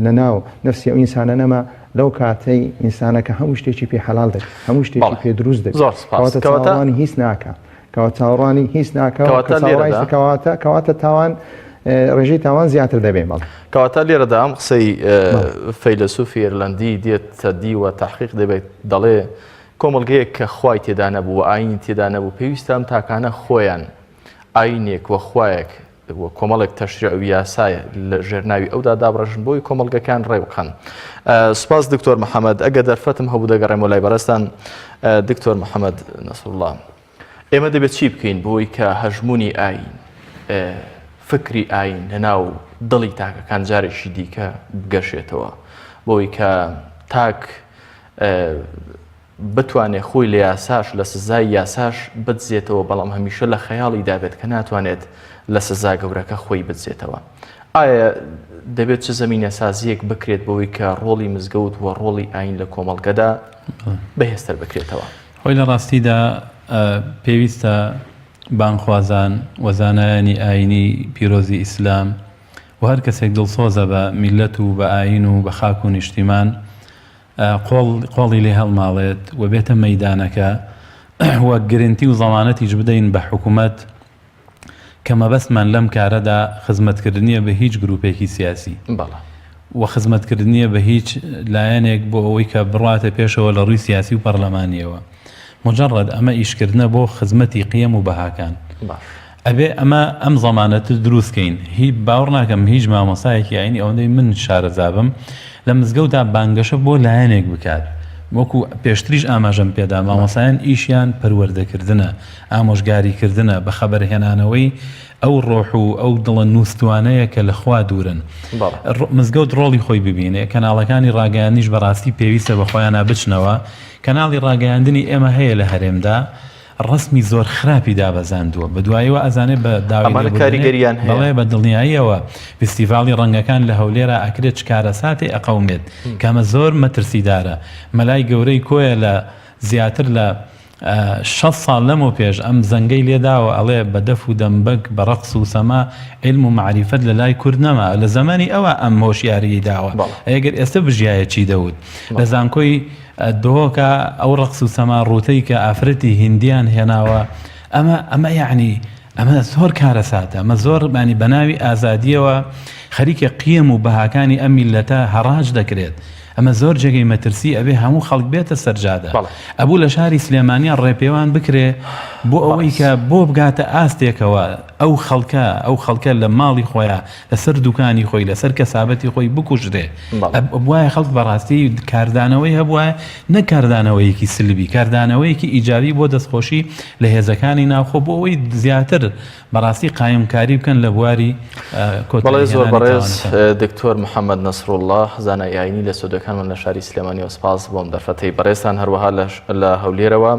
لە ناو نفسی ئەو ئینسانە نەما لەو کاتەی ئینسانەکە هەموو شتێکی پێ حەلال دەبێت هەموو شتێکی پێ دروست دەبێت زۆر سپاس کەواتە چاوەڕوانی هیچ ناکا کەواتە چاوەڕوانی هیچ ناکا کەواتە لێرەدا کەواتە کەواتە تاوان ڕێژەی تاوان زیاتر دەبێ بەڵێ. کەواتە لێرەدا ئەم قسەی فەیلەسوفی ئێرلەندی دێتە دی و تەحقیق دەبێت دەڵێ کۆمەڵگەیەک کە خوای تێدا نەبوو و ئاینی تێدا نەبوو پێویستە ئەم تاکانە خۆیان ئاینێک و خوایەک. و کۆمەڵێک تەشریع و یاسای لە ژێر ناوی ئەودا دابڕێژن بۆی کۆمەڵگەکان ڕێ بخەن. سوپاس دکتۆر محەممەد ئەگە دەرفەتم هەبوو دەگەڕێمەوە لای بەڕێزتان دکتۆر محەممەد نەسروڵڵا. ئێمە دەبێت چی بکەین بۆی کە هەژموونی ئایین، فکری ئایین لەناو دڵی تاکەکان جارێکی دیکە بگەشێتەوە بۆی کە تاک بتوانێت خۆی لە یاساش لە سزای یاساش بدزێتەوە بەڵام هەمیشە لە خەیاڵی دابێت کە ناتوانێت لە سزا گەورەکە خۆی بدزێتەوە. ئایا دەبێت چ زەمینەسازییەک بکرێت بەوەی کە ڕۆڵی مزگەوت و ڕۆڵی ئایین لە کۆمەڵگەدا بەهێزتر بکرێتەوە؟ خۆی لە ڕاستیدا پێویستە بانگخوازان و زانایانی ئایینی پیرۆزی ئیسلام و هەر کەسێک دڵسۆزە بە میللەت و بە ئایین و بە خاک و نیشتیمان قۆڵ قۆڵی لێ هەڵماڵێت و بێتە مەیدانەکە و گرنتی و زەمانەتیش بدەین بە حکوومەت کە مەبەستمان لەم کارەدا خزمەتکردنیە بە هیچ گروپێکی سیاسی و خزمەتکردنیە بە هیچ لایەنێک بۆ ئەوەی کە بڕاتە پێشەوە لە ڕووی سیاسی و پەرلەمانیەوە مجرد ئەمە ئیشکردنە بۆ خزمەتی قیەم و بەهاکان ئەبێ ئەمە ئەم زەمانەتە دروست کەین هی باوەڕ ناکەم هیچ مامۆستایەکی ئاینی ئەوەندەی من شارەزابم لە مزگەوتا بانگەشە بۆ لایەنێک بکات وەکو پێشتریش ئاماژەم پێدا مامۆستایان ئیشیان پەروەردەکردنە ئامۆژگاریکردنە بەخەبەرهێنانەوەی ئەو ڕۆح و ئەو دڵە نووستوانەیە کە لە خوا دوورن مزگەوت ڕۆڵی خۆی ببینێ کەناڵەکانی ڕاگەیاندنیش بەڕاستی پێویستە بە خۆیانە بچنەوە کەناڵی ڕاگەیاندنی ئێمە هەیە لە هەرێمدا ڕەسمی زۆر خراپی دابەزاندووە بەدوایەوە ئەزانێ بە داوای ئەمانە لێبوردنێ کاریگەریان هەیە؟ بەڵێ بە دڵنیاییەوە فیستیڤاڵی ڕەنگەکان لە هەولێرا ئەکرێت چ کارەساتێ ئەقەومێت کە ئەمە زۆر مەترسیدارە مەلای گەورەی کۆیە لە زیاتر لە 60 ساڵ لەمەو پێش ئەم زەنگەی لێداوە ئەڵێ بە دەف و دەمبەک بە ڕەقس و سەما عیلم و مەعریفەت لە لای کورد نەما لە زەمەنی ئەوە ئەم هۆشیاریی داوە بەڵێ. ئەی گەر ئێستە بژیایە چی دەوت لە زانکۆی دهۆکە ئەو ڕەقس و سەما ڕووتەی کە ئافرەتی هیندیان هێناوە ئەمە ئەمە یەعنی ئەمە زۆر کارەساتە ئەمە زۆر بانی بەناوی ئازادیەوە خەریکە قیەم و بەهاکانی ئەم میلەتە هەڕاج دەکرێت ئەمە زۆر جێگەی مەترسی ئەبێ هەموو خەڵک بێتە سەرجادە ئەبوو لە شاری سلێمانیا ڕێپێوان بکرێ بۆ ئەوەی کە بۆ بگاتە ئاستێکەوە ئەو خەڵکە ئەو خەڵکە لە ماڵی خۆیان لەسەر دوکانی خۆی لەسەر کەسابەتی خۆی بکوژرێ ئەبوایە خەڵک بەڕاستی کاردانەوەی هەبوایە نەک کاردانەوەیەکی سلبی کاردانەوەیەکی ئیجابی بۆ دەستخۆشی لە هێزەکانی ناوخۆ بۆ ئەوەی زیاتر بەڕاستی قایمکاری بکەن لە بواری بەڵێ زۆر بەڕێز دکتۆر محەممەد نەسروڵڵا زانای ئاینی لە سۆدەکانمان لە شاری سلێمانی و سپاس بۆم دەرفەتەی بەڕێزتان هەروەها لە هەولێرەوە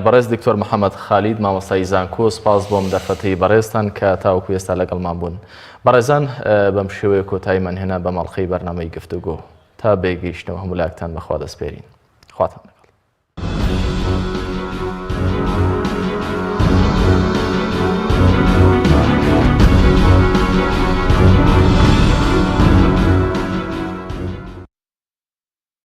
بەڕێز دکتۆر محەممەد خالید مامۆستای زانکۆ سپاس بۆم دەرفەتەی بەڕێزتان کە تاوەکو ئێستا لەگەڵمان بوون. بەڕێزان بەم شێوەیە کۆتاییمان هێنا بە مەڵقەی بەرنامەی گفتوگۆ. تا بەیەکگەیشتنەوە هەموو لایەکتان بەخوا دەسپێرین. خواتان لەگەڵ.